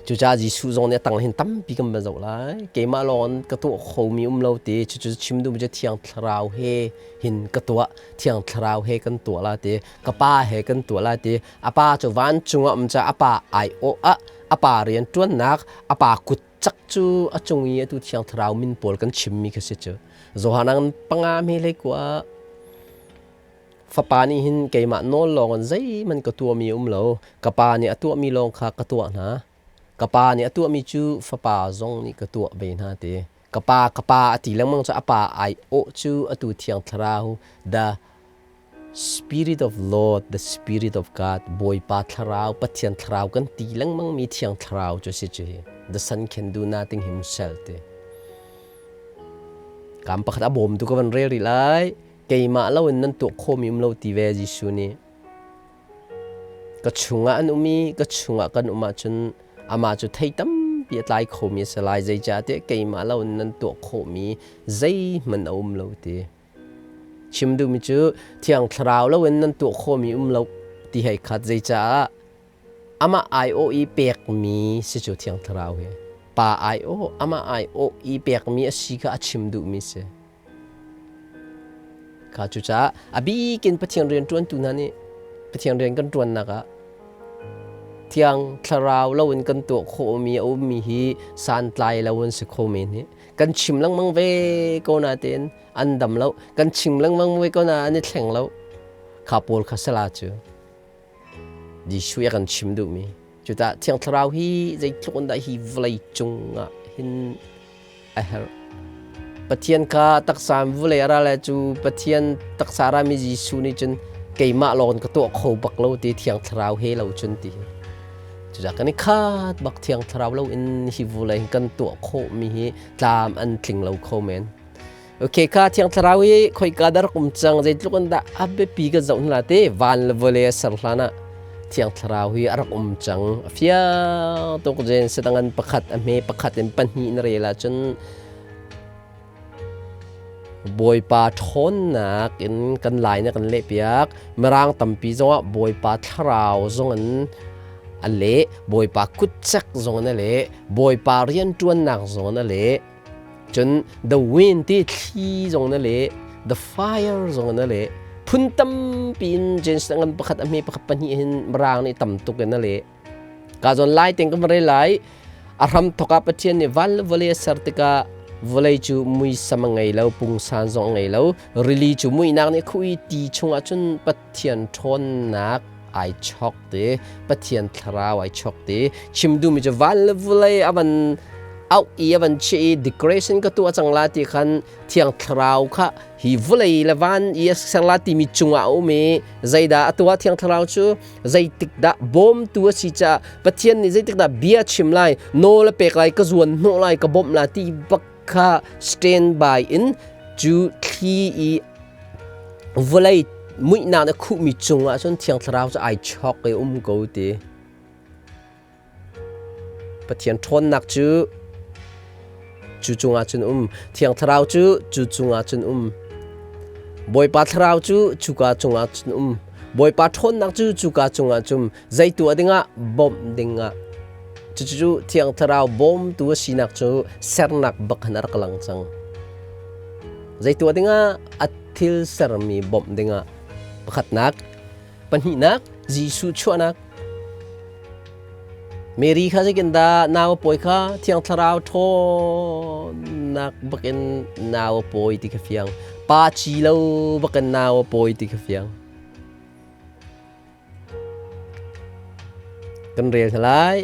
Cucaah Jesuh zong nih a tang hin tampi kan van zoh lai. Keimah lawng ka tuah khomi um lo ti. Cucu chim duhmi cu Thiang Thlarau he hin ka tuah. Thiang Thlarau he kan tuah la ti. Ka Pa he kan tuah la ti. A pa cu vancung ah um caah a pa aiawh ah a pa rian ṭuannak, a pa kut cak cu a cung i atu Thiang Thlarau min pawl kan chimmi kha si cu. Johan ang panga hme hlei kua Fapa nih hin keimah nawl lawngin zeihmanh ka tuahmi a um lo. Ka Pa nih a tuahmi lawng kha ka tuah hna. Ka Pa nih a tuahmi cu Fapa zong nih ka tuah ve hna ti. Ka Pa, ka Pa a ti lengmang cu a Pa aiawh cu atu Thiang Thlarau, the Spirit of Lord, the Spirit of God, Bawipa Thlarau, Pathian Thlarau kan ti lengmangmi Thiang Thlarau cu a si cu hi. The Son can do nothing himself ti. Kam pakhat a bawmtu ka van rel rih lai. Keimah loin nan tuah khawhmi um lo ti ve Jesuh nih. Ka chungah an um i ka chungah kan um ahcun Amah cu thei tampi a tlai khomi a si lai, zeicahtiah keimah lo in nan tuah khawhmi zeihmanh a um lo ti. Chim duhmi cu Thiang Thlarau lo in nan tuah khawhmi um lo ti hei khat, zeicaah amah aiawh i pekmi si cu Thiang Thlarau hi. Pa aiawh, amah aiawh i pekmi a si kha a chim duhmi si. Kha cucaah a bikin Pathian rian ṭuantu hna nih Pathian rian kan ṭuannak ah Thiang Thlarau loin kan tuah khawhmi a ummi hi santlai lo an si kho men hi. Kan chim lengmang ve ko natein an dam lo. Kan chim lengmang ve ko na an i thleng lo. Kha pawl kha sala cu. Jesuh a kan chim duhmi. Cuta Thiang Thlarau hi zeitluk in dah hi vawlei cung ah hin a herh. Pathian kha taksa in vulei a ra le cu Pathian taksa rami Jesuh nih cun keimah lawng ka tuah kho bak lo ti Thiang Thlarau he lo cun ti. Cucaah kan i khat bak Thiang Thlarau lo in hi vulei kan tuah khawhmi hi tlam an tling lo kho men. Okay, kha Thiang Thlarau hi khoika dah rak um cang, zeitluk in dah a biapi kan zoh hna te, van le vawlei a ser hlan ah Thiang Thlarau hi a rak um cang. A fiang tuk jen sedangan pakhat a hme pakhat in pahnih na rel ahcun Bawipa ṭhawnnak in kan lai na kan lehpiak. Mirang tampi zongah Bawipa Thlarau zong in a leh, Bawipa kutcek zong in a leh, Bawipa rianṭuannak zong in a leh. Cun the wind ti thli zong na leh, the fire zong na leh. Phun tampi in James ngan pakhat a hme pakhat pahnih hin mirang nih tam tuk in a leh. Ka zawn lai teng ka va lai. A hram thok ah Pathian nih van le vawlei a ser tikah vawlei cu muisam a ngei lo, pungsan zong a ngei lo. Rili cu muihnak nih khuh i ti chungah cun Pathian ṭhawnnak ai chok te, Pathian thlarau ai chok te. Chim duhmi cu van le vawlei a van auh i a van chiah i decoration ka tuah cang la ti khan Thiang Thlarau kha hi vawlei le van i a ser la timi cungah a um i zeidah a tuah Thiang Thlarau cu zeitik dah bawmtu a si caah Pathian nih zeitik dah bia chim lai, nawl a pek lai, ka zuan hnawh lai, ka bawmh la ti bak kha stand by in cu thli i vawlei muihnak na khuhmi cungah cun Thiang Thlarau cu ai chok i um ko ti. Pathian ṭhawnnak cu cu cungah cun um. Thiang Thlarau cu cu cungah cun um. Bawipa Thlarau cu cuka cungah cun um. Bawipa ṭhawnnak cu cuka cungah cun zei tuah dingah bawmh dingah. Cucu Thiang Thlarau bawmtu a sinak cu sernak bak khan a rak lang cang. Zei tuah dingah a thil sermi bawmh dingah. Pakhatnak, pahnihnak, Jesuh chuahnak. Mary kha zeitin dah nau a pawi kha Thiang Thlarau ṭhawnnak bakin nau a pawi ti kha fiang. Pa ci lo bakin nau a pawi ti kha fiang. Kan rel hna lai.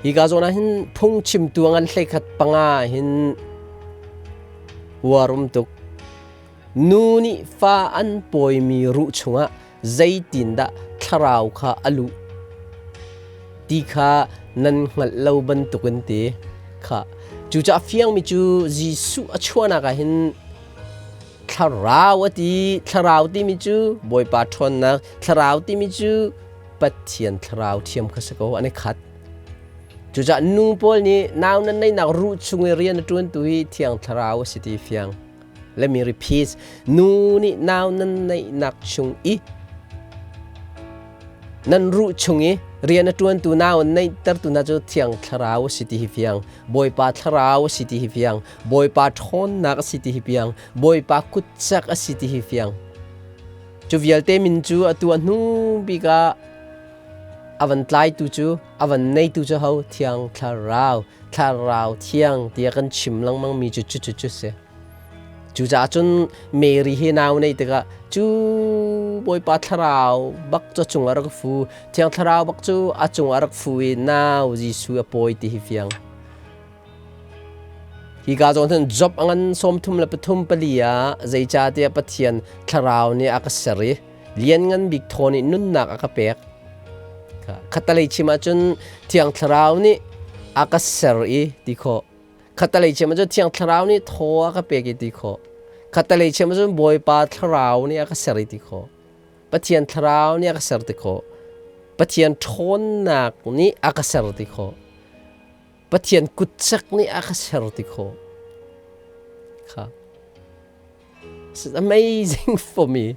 Hi ka zawn ah hin phungchimtu ngan hleikhat panga hin uar um tuk. Nu nih fa an pawimi ruh chungah zeitindah thlarau kha a luh ti kha nan hngalh lo bantukin ti kha. Cucaah fiangmi cu Jesuh a chuahnak ah hin thlarau a ti. Thlarau timi cu Bawipa ṭhawnnak, thlarau timi cu Pathian thlarau thiam kha si ko, an i khat. Cucaah nu pawl nih nau nan neihnak ruh chung i rian a ṭuantu hi Thiang Thlarau a si ti fiang. Let me repeat. Nu nih nau nan neihnak chung i nan ruh chung i rian a ṭuantu nau an neihtertu hna cu Thiang Thlarau a si ti hi fiang. Bawipa Thlarau a si ti hi fiang. Bawipa ṭhawnnak a si ti hi fiang. Bawipa kutcak a si ti hi fiang. Cu vialte min cu atu a hnu bik ah a van tlaitu cu a van neitu cu ho Thiang Thlarau, Thlarau Thiang tiah kan chim lengmang mi cu cu cu cu si. Cucaah cun Mary hi nau neih tikah cu Bawipa Thlarau bak cu a cungah rak fu, Thiang Thlarau bak cu a cungah rak fu i nau Jesuh a pawi ti hi fiang. Hika zawn hin Job a ngan 33 pali ah zeicahtiah Pathian Thlarau nih a ka ser i lianngan bik thaw nih nunnak a ka pek. Khattalei chim ahcun Thiang Thlarau nih a ka ser i ti khawh. Khattalei chim ahcun Thiang Thlarau nih thaw a ka pek i ti khawh. Khattalei chim ahcun Bawipa Thlarau nih a ka ser i ti khawh. Pathian Thlarau nih a ka ser ti khawh. Pathian ṭhawnnak nih a ka ser ti khawh. Pathian kutcek nih a ka ser ti khawh kha. It's amazing for me.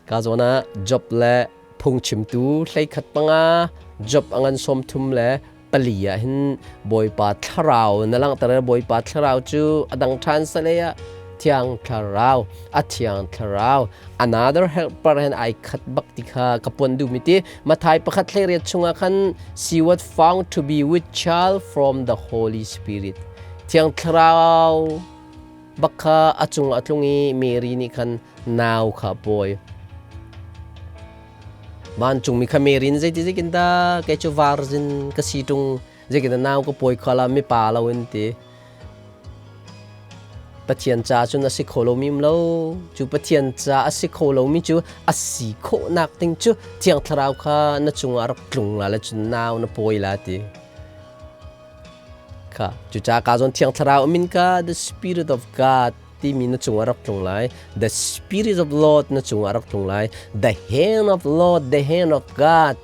Ka zawn ah Job le phungchimtu 13 panga Job a ngan 34 ah hin Bawipa thlarau na langhter. Bawipa thlarau cu a dang ṭhan sale ah Thiang Thlarau, a Thiang Thlarau, another helper hen ai khat bak ti kha ka pon duhmi ti. Mathai 1:18 chungah khan she was found to be with child from the Holy Spirit. Thiang Thlarau bak kha a cung a tlung i Mary nih khan nau kha pawi. Vancungmi kha Mary nih zeiti zeikin dah kei cu virgin ka si ṭung, zeikin dah nau ka pawi kho la mi pa lo in ti. Pathian ca cun a si kho lomi um lo. Cu Pathian ca a si kho lomi cu a si khawhnak ding cu Thiang Thlarau kha na cungah rak tlung la le cun nau na pawi la ti. Kha cucaah ka zawn Thiang Thlarau min ka the Spirit of God timi na cungah rak tlung lai. The Spirit of Lord na cungah rak tlung lai. The hand of Lord, the hand of God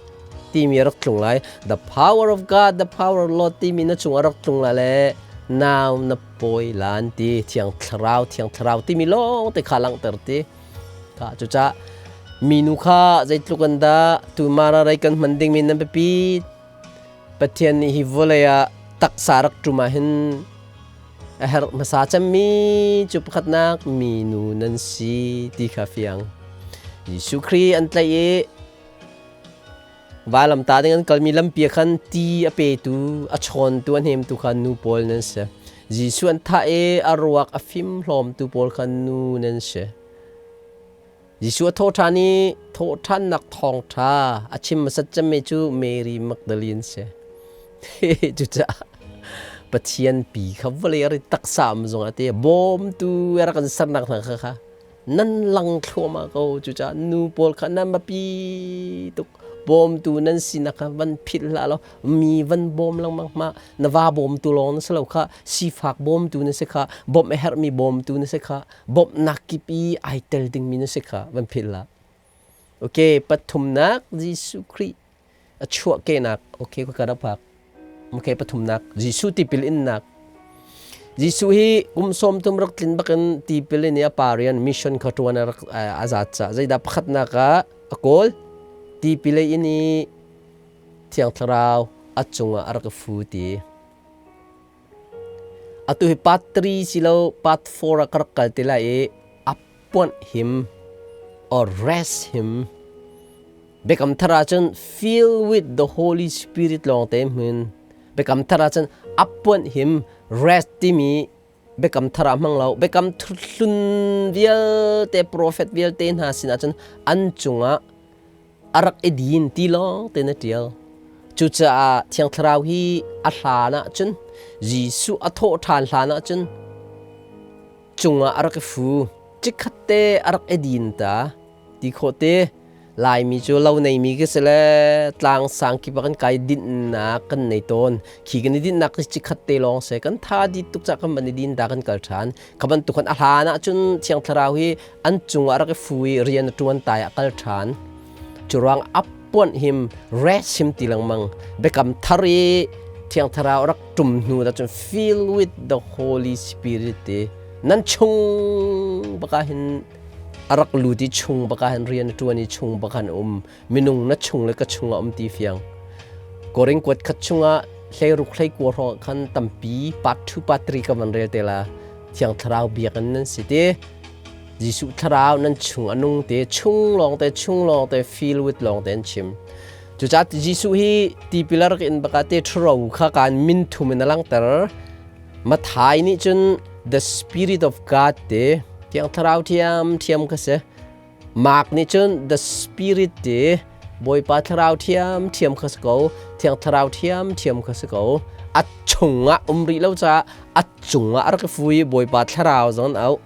timi rak tlung lai. The power of God, the power of Lord timi na cungah rak tlung lai le nau na pawi lan ti. Thiang Thlarau, Thiang Thlarau timi lawng te kha langhter ti. Kha cucaah minu kha zeitluk an dah tu mara rei kan hman dingmi nan biapi. Pathian nih hi vawlei ah taksa rak ṭum ah hin a herh hmasa cemmi cu pakhatnak minu nan si ti kha fiang. Jesuh Khrih an tlaih i vailamta ding an kalmi lampi ah khan ti a petu, a chawntu, a hnemtu kha nu pawl nan si. Jesuh an thah i a ruak a fimhlawmtu pawl kha nu nan si. Jesuh a thawhṭhan i thawhṭhannak thawngṭha a chim hmasat cemmi cu Mary Magdalene si. Cucaah Pathian pi kha vawlei a ri taksa um zong ah te bawmtu a rak kan sernak hna kha kha nan lang thluahmah ko. Cucaah nu pawl kha nan biapi tuk, bawmtu nan sinak kha van philh hlah law mi van bawm lengmang hmah. Na va bawmtu lawng na si lo kha, sifak bawmtu na si kha, bawmh a herhmi bawmtu na si kha, bawmhnak kip i ai tel dingmi na si kha van philh hlah. Okay, pathumnak Jesuh Khrih a chuahkehnak. Okay, ka rak phak. Okay, pathumnak Jesuh tipil innak. Jesuh hi kum 30 rak tlin bakin tipil in i a pa rian mission kha ṭuan a rak a zat ca zeidah pakhatnak ah a kawl tipil in i Thiang Thlarau a cungah a rak i fu ti. Atu hi part 3 si lo part 4 ah ka rak kal te lai i appoint him or rest him. Biakam Thar ahcun fill with the Holy Spirit lawng te hmun. Biakam Thar ahcun appoint him, rest timi Biakam Thar ah hmang lo. Biakam Hlun vialte profet vialte hna sin ahcun an cungah a rak i din ti lawng te na ṭial. Cucaah Thiang Thlarau hi a hlan ahcun Jesuh a thawh ṭhan hlan ahcun cungah a rak i fu. Cikhat te a rak i din ta ti khawh te. Laimi cu lo neimi ka si le tlang sang kip ah kan kai dinhnak kan nei tawn. Khi kan i dinhnak hi cikhat te lawng si. Kan tha di tuk cah kan van i din ta kan kal ṭhan. Kha bantuk khan a hlan ahcun Thiang Thlarau hi an cungah rak i fu i rian a ṭuan tai ah kal ṭhan. Curuang appoint him, rest him ti lengmang. Biakam Thar i Thiang Thlarau rak ṭum hnu dah cun fill with the Holy Spirit ti nan chung baka hin a rak lut i chung baka hin rian a ṭuan i chung baka hin um. Minung na chung le ka chungah um ti fiang. Korin kuat khat chungah 16 19 hrawng khan tampi part 2 part 3 ka van rel te la. Thiang Thlarau biakinn nan si ti. Jesuh Thlarau nan chung a nung te, chung lawng te, chung lawng te, feel with lawng te an chim. Cucaah Jesuh hi tipil a rak in baka te ṭhuro kha kaan min thum in a langhter. Mathai nih cun the Spirit of God te, Thiang Thlarau thiam thiam kha si. Mark nih cun the Spirit ti, Bawipa Thlarau thiam thiam kha si ko, Thiang Thlarau thiam thiam kha si ko. A chungah um rih lo caah a cungah a rak i fu i Bawipa Thlarau zong an auh.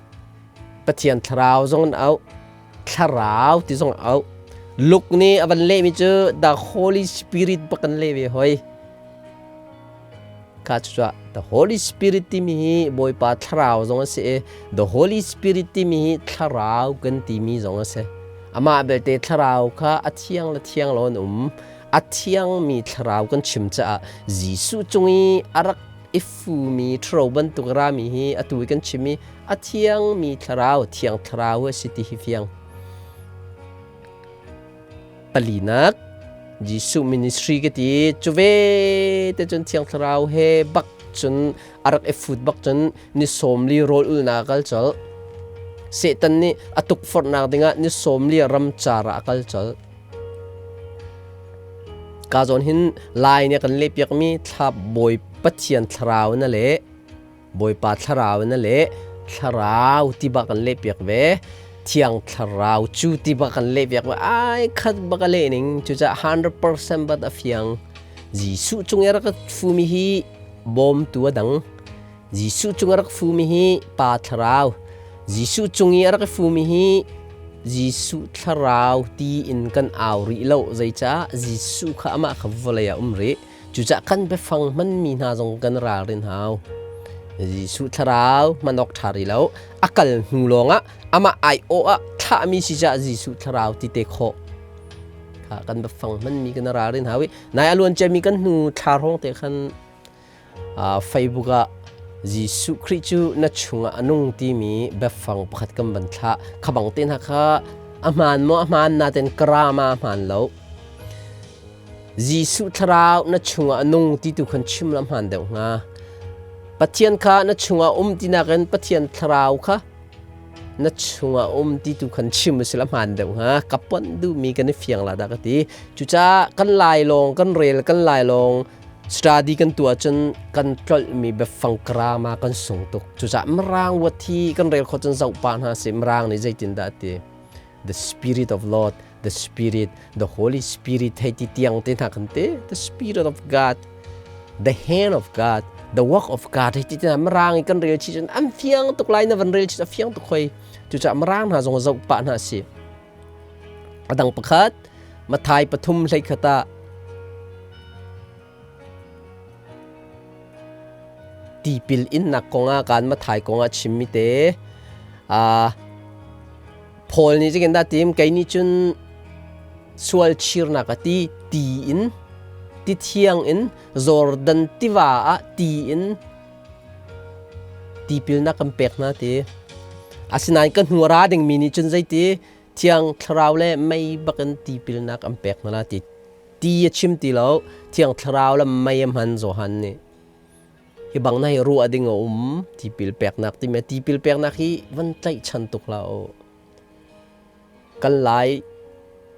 Pathian Thlarau zong an auh. Thlarau ti zong an auh. Luke nih a van lehmi cu the Holy Spirit bak an leh ve hoi. Kha cucuah the Holy Spirit timi hi Bawipa Thlarau zong a si i the Holy Spirit timi hi Thlarau kan timi zong a si. Amah belte Thlarau kha a thiang le thiang lo an um. A thiangmi thlarau kan chim caah Jesuh cung i a rak i fumi ṭhuro bantuk rami hi atu i kan chim i a thiangmi thlarau, thiang thlarau a si ti hi fiang. Palinak, Jesuh ministry ka ti cu ve te cun thiang thlarau he bak cun a rak i fut bak cun ni 40 rawl ulnak a kal colh. Satan nih a tukforhnak dingah ni 40 ramcar ah a kal colh. Ka zawn hin Lai nih kan lehpiakmi thla Bawi Pathian thlarau na le Bawipa thlarau na le thlarau ti bak kan lehpiak ve. Thiang thlarau cu ti bak kan lehpiak ve. Ai khat bak a leh ning cucaah 100% bat a fiang. Jesuh cung i rak fumi hi bawmtu a dang. Jesuh cung a rak fumi hi Pa thlarau. Jesuh cung i a rak fumi hi Jesuh thlarau ti in kan au rih lo. Zeicah Jesuh kha amah kha vawlei ah um rih. Cucaah kan biafang hmanmi hna zong kan ralrin hau. Jesuh thlarau hman awk ṭha rih lo. A kal hnu lawngah amah aiawh ah thlahmi si caah Jesuh thlarau ti te khawh. Kha kan biafang hmanmi kan ralrin hau i nai a luan ciami kan hnu thla hrawng te khan Facebook ah Jesuh Khrih cu na chungah a nung timi biafang pakhat kan van thlah. Kha bang te hna kha a hmaan maw a hmaan nain karama a hmaan lo. Jesuh thlarau na chungah a nung ti tu khan chim la hmaan deuh hnga. Pathian kha na chungah um ti nakin Pathian thlarau kha na chungah um ti tu khan chim a si la hmaan deuh hnga. Ka ponh duhmi kan i fiang la dah ka ti. Cucaah kan lai lawng kan rel kan lai lawng Study kan tuah cun kan tlolhmi biafang grammar kan sung tuk. Cucaah Mirang word hi kan rel khawh cun zoh pah hna sih. Mirang nih zeitindah a ti? The Spirit of Lord, the Spirit, the Holy Spirit hei ti tiang te hna kan ti. The Spirit of God, the hand of God, the work of God hei ti te hna Mirang i kan rel chih cun an fiang tuk lai na van rel chih a fiang tuk hoi. Cucaah Mirang hna zong zoh pah hna sih. A dang pakhat, Matthai 3:21 ah tipil innak kongah kan Matthai kongah chimmi te Paul nih zeitin dah tim kei nih cun sual chirnak a ti ti in ti thiang in Jordan tiva ah ti in tipilnak kan pek hna ti. Asinain ka hnu a ra dingmi nih cun zeiti Thiang Thlarau le mei bakin tipilnak an pek hna la ti. Ti a chim ti lo, Thiang Thlarau le mei a hman Johan nih. Hi bang na hi ruah ding a um, tipil peknak timi tipil peknak hi van tlaihchan tuk hlah u. Kan Lai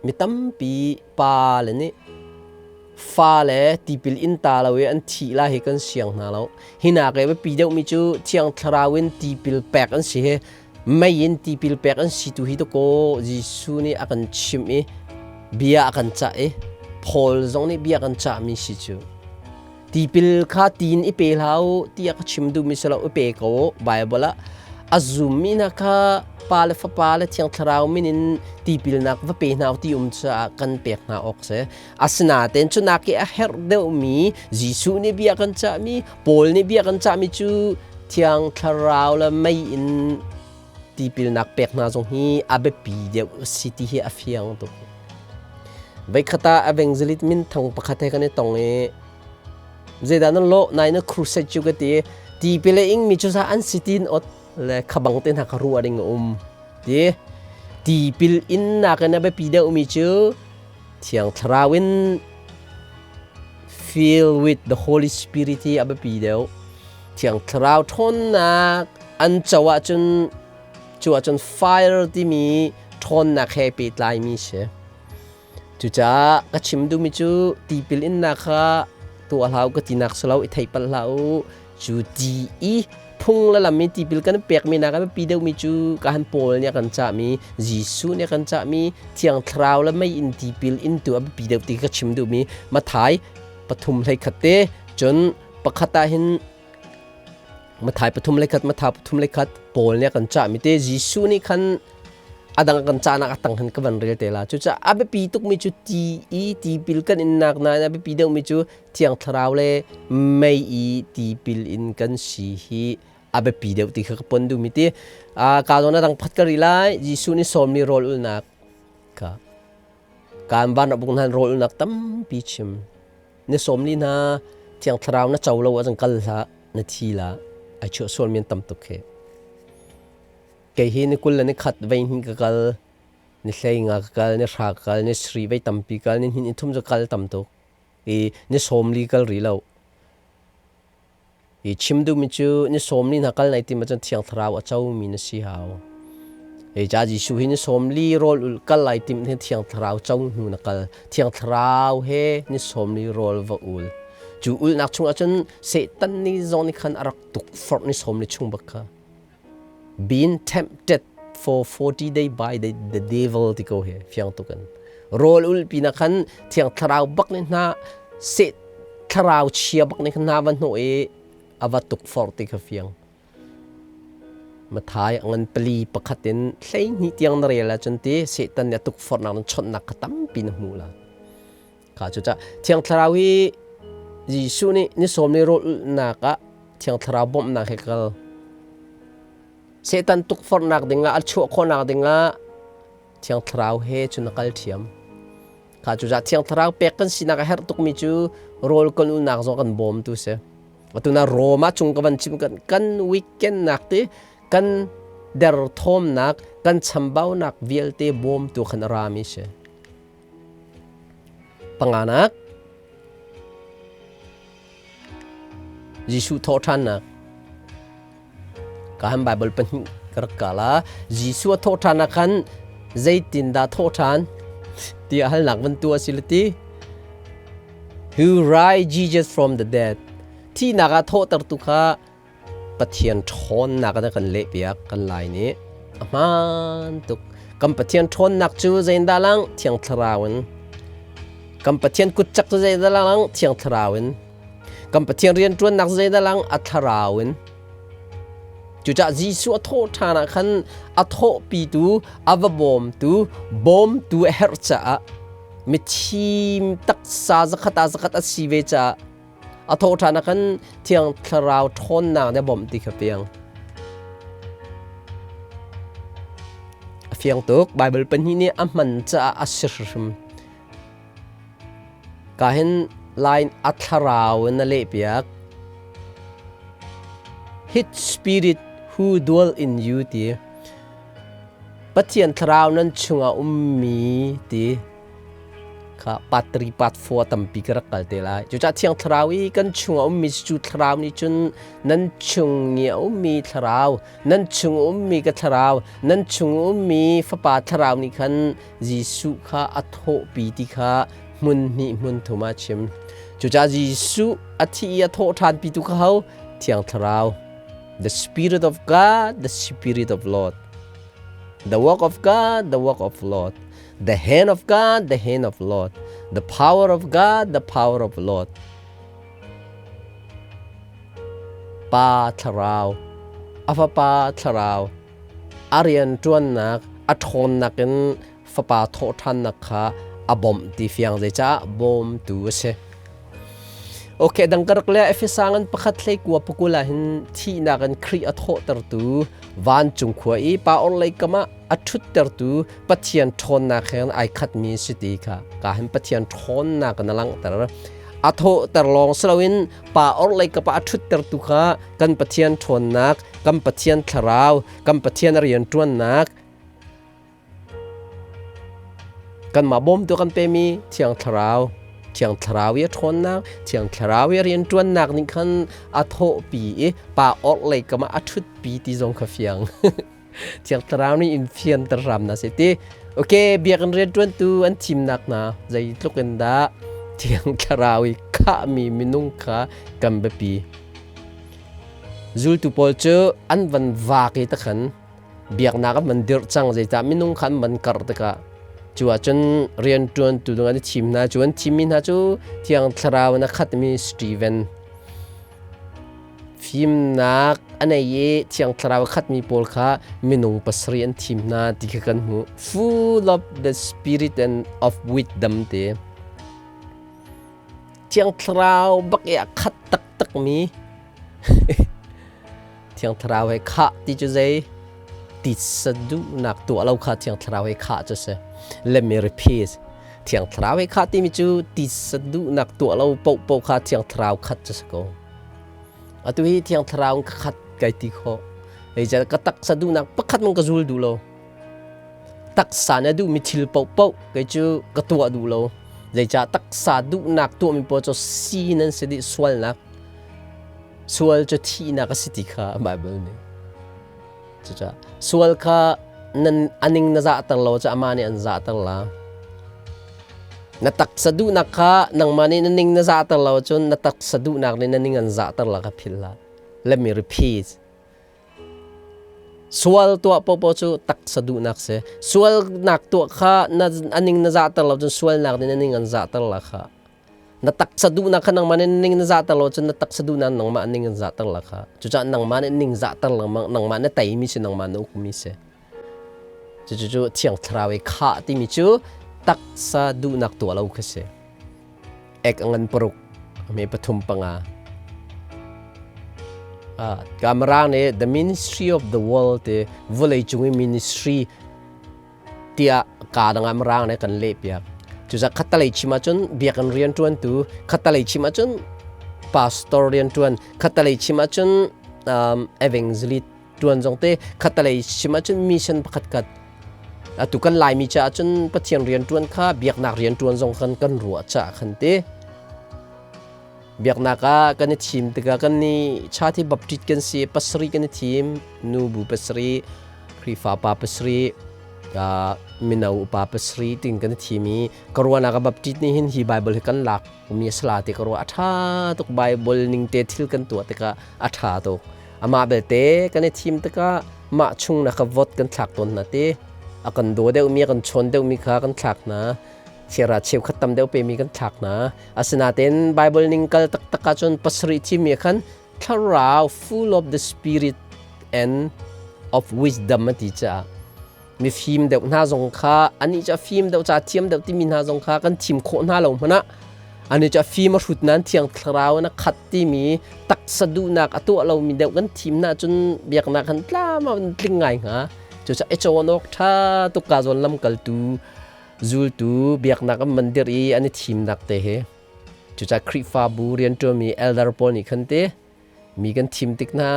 mi tampi pa le nih fale tipil in ta lo i an thih la hi kan siang hna lo. Hi nak i biapi deuhmi cu Thiang Thlarau in tipil pek an si hi mei in tipil pek an si tu hi dakaw Jesuh nih a kan chimh i bia a kan cah i Paul zong nih bia kan cahmi si cu. Tipil kha tiin i pe hlah u tiah ka chim duhmi si lo i pe ko Bible ah a zummi hna kha Pa le Fapa le Thiang Thlarau min in tipilnak va pe hna u ti um caah kan pek hna awk si. Asinain cu nak i a herh deuhmi Jesuh nih bia kan cahmi, Paul nih bia kan cahmi cu Thiang Thlarau le mei in tipilnak pek hna zong hi a biapi deuh a si ti hi a fiang tuk. Voikhat ah evangelist minthang pakhat he kan i tong i zeidah nan lawh nai na crusade cu ka ti tipil a ingmi cu an si tin ot le khabang te hna kha ruah ding a um ti tipil in nakin a biapi deuhmi cu Thiang Thlarau in fill with the Holy Spirit hi a biapi deuh. Thiang Thlarau ṭhawnnak an co ahcun cu ahcun fire timi ṭhawnnak he pehtlaimi si. Cucaah ka chim duhmi cu tipil innak kha tuah hlah u ka tinak si lo i theih palh hlah u. Cu ti i phung le lam i tipil kan pekmi nak a biapi deuhmi cu ka han Paul nih a kan cahmi Jesuh nih a kan cahmi Thiang Thlarau le mei in tipil in tu a biapi deuh ti ka chim duhmi Mathai 3:21 te cun pakhat ah hin Mathai 3:21 Matthai 3:21 Paul nih a kan cahmi te Jesuh nih khan a dang kan cahnak a tang han ka van rel te la. Cucaah a biapi tukmi cu ti i tipil kan innak nain a biapi deuhmi cu Thiang Thlarau le mei i tipil in kan si hi a biapi deuh ti kha ka pon duhmi ti. Ka zawn a dang phat ka ri lai. Jesuh nih sawmmi rawl ulnak kha. Kan van rak bung hnan rawl nak tampi chim. Ni 40 hna Thiang Thlarau na co lo ahcun kal hlah, na thi la. Ai chuah sual mi an tam tuk khi. Kei hi ni 21 vei hnih ka kal, ni 15 ka kal, ni 10 ka kal, ni 7 vei tampi kal, ni hnih ni thum cu kal tam tuk. I ni 40 kal rih lo. I chim duhmi cu ni 40 hna kal nai tim ahcun Thiang Thlarau a comi na si hau. Hi ca Jesuh hi ni 40 rawl ulh kal lai tim hin Thiang Thlarau co hnu na kal. Thiang Thlarau he ni 40 rawl va ul. Cu ulnak chung ahcun Satan nih zong nih khan a rak tukforh ni 40 chung bak kha. Being tempted for 40 day by the devil ti ko hi fiang tuk in. Rawl ul pi na khan Thiang Thlarau bak nih hna seh thlarau chia bak nih khan hna va hnawh i a va tukforh ti kha fiang. Mathai a ngan pali pakhat in 12 tiang na rel ahcun ti Satan nih a tukforhnak in chawnhnak kha tampi na hmuh la. Kha cu ca Thiang Thlarau hi Jesuh nih ni sawm ni rawl ulhnak ah Thiang Thlarau bawmhnak he kal. Satan tukforhnak dingah a chuah khawhnak dingah Thiang Thlarau he cun a kal ṭhiam. Kha cu Thiang Thlarau pek kan sinak a herh tukmi cu rawl kan ulnak zong kan bawmtu si. Atu na Rome ah cung ka van chim kan kan weekend nak ti kan derthawmnak kan chambaunak vialte bawmtu khan a rami si. Panganak Jesuh thawhṭhannak Ka han Bible pahnih ka rak ka la. Jesuh a thawhṭhan ah khan zeitindah thawhṭhan tiah halnak van tuah a si le ti. Who raised Jesus from the dead? Thihnak ah thawhtertu kha Pathian ṭhawnnak in a kan lehpiak kan lai nih. A hmaan tuk. Kan Pathian ṭhawnnak cu zeitindah lang? Thiang Thlarau in. Kan Pathian kutcak cu zeitindah lang? Thiang Thlarau in. Kan Pathian rianṭuannak zeidah lang a thlarau in. Cucaah Jesuh a thawh ṭhan ah khan a thawhpitu, a va bawmtu, bawmtu a herh caah mithi taksa zakhat ah zakhat a si ve caah a thawh ṭhan ah khan Thiang Thlarau ṭhawnnak nih a bawmh ti kha fiang. A fiang tuk. Baibal pahnih nih a hman caah a si hrimhrim. Ka hin line a thlarau in a lehpiak. His spirit who dwell in you ti. Pathian thlarau nan chungah ummi ti kha part 3 part 4 tampi ka rak kal te lai. Cucaah Thiang Thlarau i kan chungah ummi cu thlarau nih cun nan chung i a ummi thlarau, nan chung ummi ka thlarau, nan chung ummi Fapa thlarau nih khan Jesuh kha a thawhpi ti kha hmun hnih hmun thum ah a chim. Cucaah Jesuh a thi i a thawh ṭhanpitu kha ho? Thiang Thlarau. The Spirit of God, the Spirit of Lord. The work of God, the work of Lord. The hand of God, the hand of Lord. The power of God, the power of Lord. Pa Thlarau, a Fapa Thlarau, a rianṭuannak a ṭhawnnak in fapa thawhṭhannak kha a bawmh ti fiang zeicah bawmtu a si. Okay, dang ka rak le Efesa ngan pakhat hlei kua pakul ah hin thihnak in Khrih a thawhtertu vancung khua i pa orhlei kam ah a ṭhuttertu Pathian ṭhawnnak he ai khatmi si ti kha ka hin Pathian ṭhawnnak in a langhter. A thawhter lawng si loin pa orhlei kap ah a ṭhuttertu kha kan Pathian ṭhawnnak, kan Pathian thlarau, kan Pathian rianṭuannak, kanmah bawmtu kan pemi Thiang Thlarau, Thiang Thlarau i a ṭhawnnak, Thiang Thlarau i a rianṭuannak nih khan a thawhpi i pa orhlei kam ah a ṭhutpi ti zong kha fiang. Thiang Thlarau nih in fianter hram na si ti. Okay, biakinn rianṭuantu an thimnak hna zeitluk in dah Thiang Thlarau i khahmi minung kha kan biapi. Zultu pawl cu an van vak i takhan biaknak an van dirh cang zeicah minung kha an van karh tikah cu ahcun rianṭuantu ding an i thim hna cu an thimmi hna cu Thiang Thlarau in a khatmi Steven Fimnak a nei i Thiang Thlarau a khatmi pawl kha minung pasarih an thim hna ti kha kan hmuh. Full of the spirit and of wisdom ti. Thiang Thlarau bak i a khat taktakmi Thiang Thlarau he khah ti cu zei titsa duhnak tuah lo kha Thiang Thlarau he khah cu si. Let me repeat. Thiang Thlarau he khah timi cu tisa duhnak tuah lo paohpaoh kha Thiang Thlarau khat cu si ko. Atu hi Thiang Thlarau in ka khat kai ti khawh. Zeicahtiah ka taksa duhnak pakhat mong ka zul duh lo. Taksa nih a duhmi thil paohpaoh kei cu ka tuah duh lo. Zeicah taksa duhnak tuahmi paoh cu sin an si dih sualnak. Sual cu thihnak a si ti kha Baibal nih. Cucaah sual kha nan aning na zahter lo cu amah nih an zahter la. Na taksa duhnak kha nangmah nih na ning na zahter lo cun na taksa duhnak nih na ning an zahter la kha philh hlah. Let me repeat. Sual tuah paohpaoh cu taksa duhnak si. Sualnak tuah kha na aning na zahter lo cun sualnak nih na ning an zahter la kha. Na taksa duhnak kha nangmah nih ning na zahter lo cun na taksa duhnak nangmah ning an zahter la kha. Cucaah nangmah nih ning zahter lengmang, nangmah na teimi si, nangmah na ukmi si. Cucu Thiang Thlarau i khah timi cu taksa duhnak tuah lo kha si. Ek a ngan paruk, a hme pathum panga. Kamarang nih The Ministry of the World ti vawleicung i ministry tiah kaa dang ah Mirang nih kan lehpiak. Cucaah khattalei chim ahcun biakinn rianṭuantu, khattalei chim ahcun pastor rianṭuan, khattalei chim ahcun evangelist ṭuan zong te, khattalei chim ahcun mission pakhat khat. Atu kan Laimi caah cun Pathian rianṭuan kha biaknak rianṭuan zong kan kan ruah caah khan te. Biaknak ah kan i thim tikah kan i cha thi baptist kan si, pasarih kan i thim, nu bu pasarih, Khrihfa pa pasarih, mino upa pasarih ting kan i thim i ka ruahnak ah Baptist nih hin hi Bible hi kan lak mi a sala ti ka ruah. A ṭha tuk Bible ning te thil kan tuah tikah a ṭha tuk. Amah belte kan i thim tikah mah chung na ka vote kan thlak tawn hna ti. A kan daw deuhmi, a kan chawn deuhmi kha kan thlak hna. Chiara cheukhat tam deuh pemi kan thlak hna. Asinain Bible ning kal taktak ahcun pasarih thimmi khan thlarau full of the spirit and of wisdom a ti caah mifim deuh hna zong kha anih cu a fim deuh ca thiam deuh timi hna zong kha kan thim khawh hna lo hmanh ah anih cu a fim a hrut nain thiang thlarau in a khat timi taksa duhnak a tuah lomi deuh kan thim hna cun biaknak kan tlam ah tling ngai hnga. Cucaah i cawn awk ṭha tuk ka zawn lamkaltu zultu biaknak an mandir i an i thimnak te hi. Cucaah Khrihfabu rianṭuanmi elder pawl nih khan te mi kan thim tik hna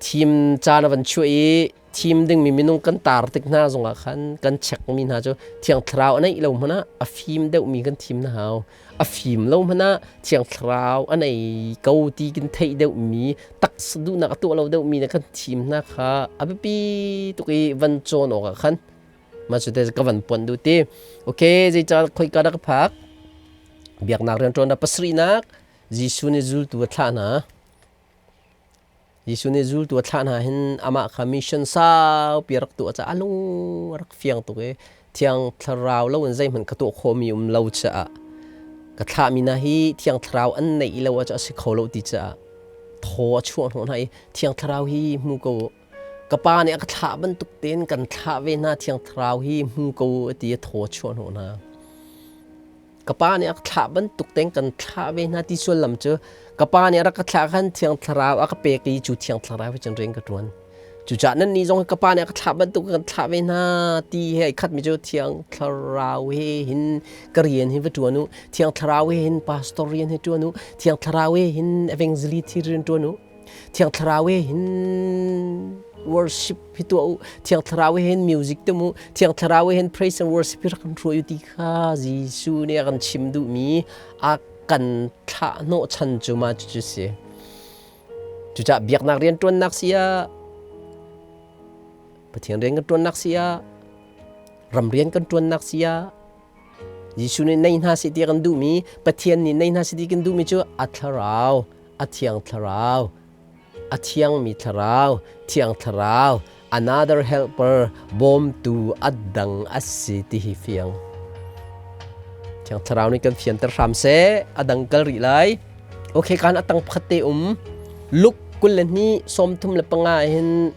thim caan a van chuah i thim dingmi minung kan tar tik hna zongah khan kan chekmi hna cu Thiang Thlarau a neih lo hmanh ah a fim deuhmi kan thim hna hau. A fim lo hmanh ah Thiang Thlarau a nei ko ti kan theih deuhmi taksa duhnak a tuah lo deuhmi na kan thim hna kha a biapi tuk i van cawn awk ah khan mah cu te ka van puan duh ti. Okay, zeicah khoika dah ka phak? Biaknak rianṭuan ah pasarihnak Jesuh nih zultu a thlah hna. Jesuh nih zultu a thlah hna hin amah kha mission saupi a rak tuah caah a lung a rak fiang tuk i Thiang Thlarau lo in zeihmanh ka tuah khawhmi um lo caah ka thlahmi hna hi Thiang Thlarau an neih lo ahcun a si kho lo ti caah thaw a chuah hnawh hna i Thiang Thlarau hi hmu ko u. Ka pa nih a ka thlah bantuk tein kan thlah ve hna Thiang Thlarau hi hmu ko u a ti i thaw a chuah hnawh hna. Ka pa nih a ka thlah bantuk tein kan thlah ve hna ti sullam cu ka pa nih a rak ka thlah khan Thiang Thlarau a ka pek i cu Thiang Thlarau hi cun rian ka ṭuan. Cucaah nannih zong ka pa nih a ka thlah bantuk kan thlah ve hna ti he ai khatmi cu Thiang Thlarau he hin ka rian hi va ṭuan u. Thiang Thlarau he hin pastor rian hi ṭuan u. Thiang Thlarau he hin evangelist hi rian ṭuan u. Thiang Thlarau he hin worship hi tuah u. Thiang Thlarau he hin music tum u. Thiang Thlarau he hin praise and worship hi rak kan hruai u ti kha Jesuh nih a kan chim duhmi a kan thlah hnawhchan cu ma cucu si. Cucaah biaknak rianṭuannak si ah, Pathian rian kan ṭuannak si ah, ram rian kan ṭuannak si ah, Jesuh nih nei hna seh ti kan duhmi, Pathian nih nei hna seh ti kan duhmi cu a thlarau, a thiang thlarau, a thiangmi thlarau, thiang thlarau, another helper, bawmtu a dang a si ti hi fiang. Thiang thlarau nih kan fianter hram seh, a dang kal rih lai. Okay, kan a tang pakhat te um. Luke 22 35 hin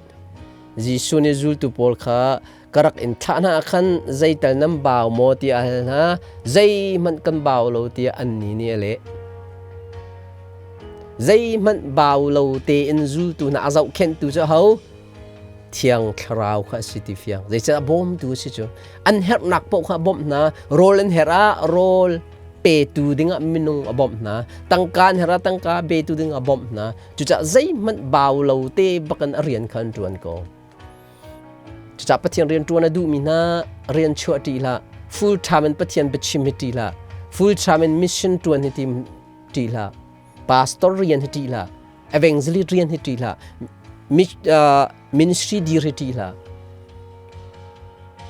Jesuh nih zultu pawl kha ka rak in thlah hna ah khan zeital nan bau maw tiah a hal hna. Zeihmanh kan bau lo tiah annih nih a leh. Zeihmanh bau lo tein zultu hna a zohkhenhtu cu aho? Thiang Thlarau kha a si ti fiang. Zeicah bawmtu a si cu. An herhnak paoh kha a bawmh hna. Rawl an herh ah rawl petu dingah minung a bawmh hna. Tangka an herh ah tangka petu ding a bawmh hna. Cucaah zeihmanh bau lo te bakin a rian kha an ṭuan ko. Cucaah Pathian rian ṭuan a duhmi hna rian chuah ṭih hlah. Full time in Pathian biachim hi ṭih hlah. Full time in mission ṭuan hi tim ṭih hlah. Pastor rian hi ṭih hlah. Evangelist rian hi ṭih hlah. Ministry dir hi ṭih hlah.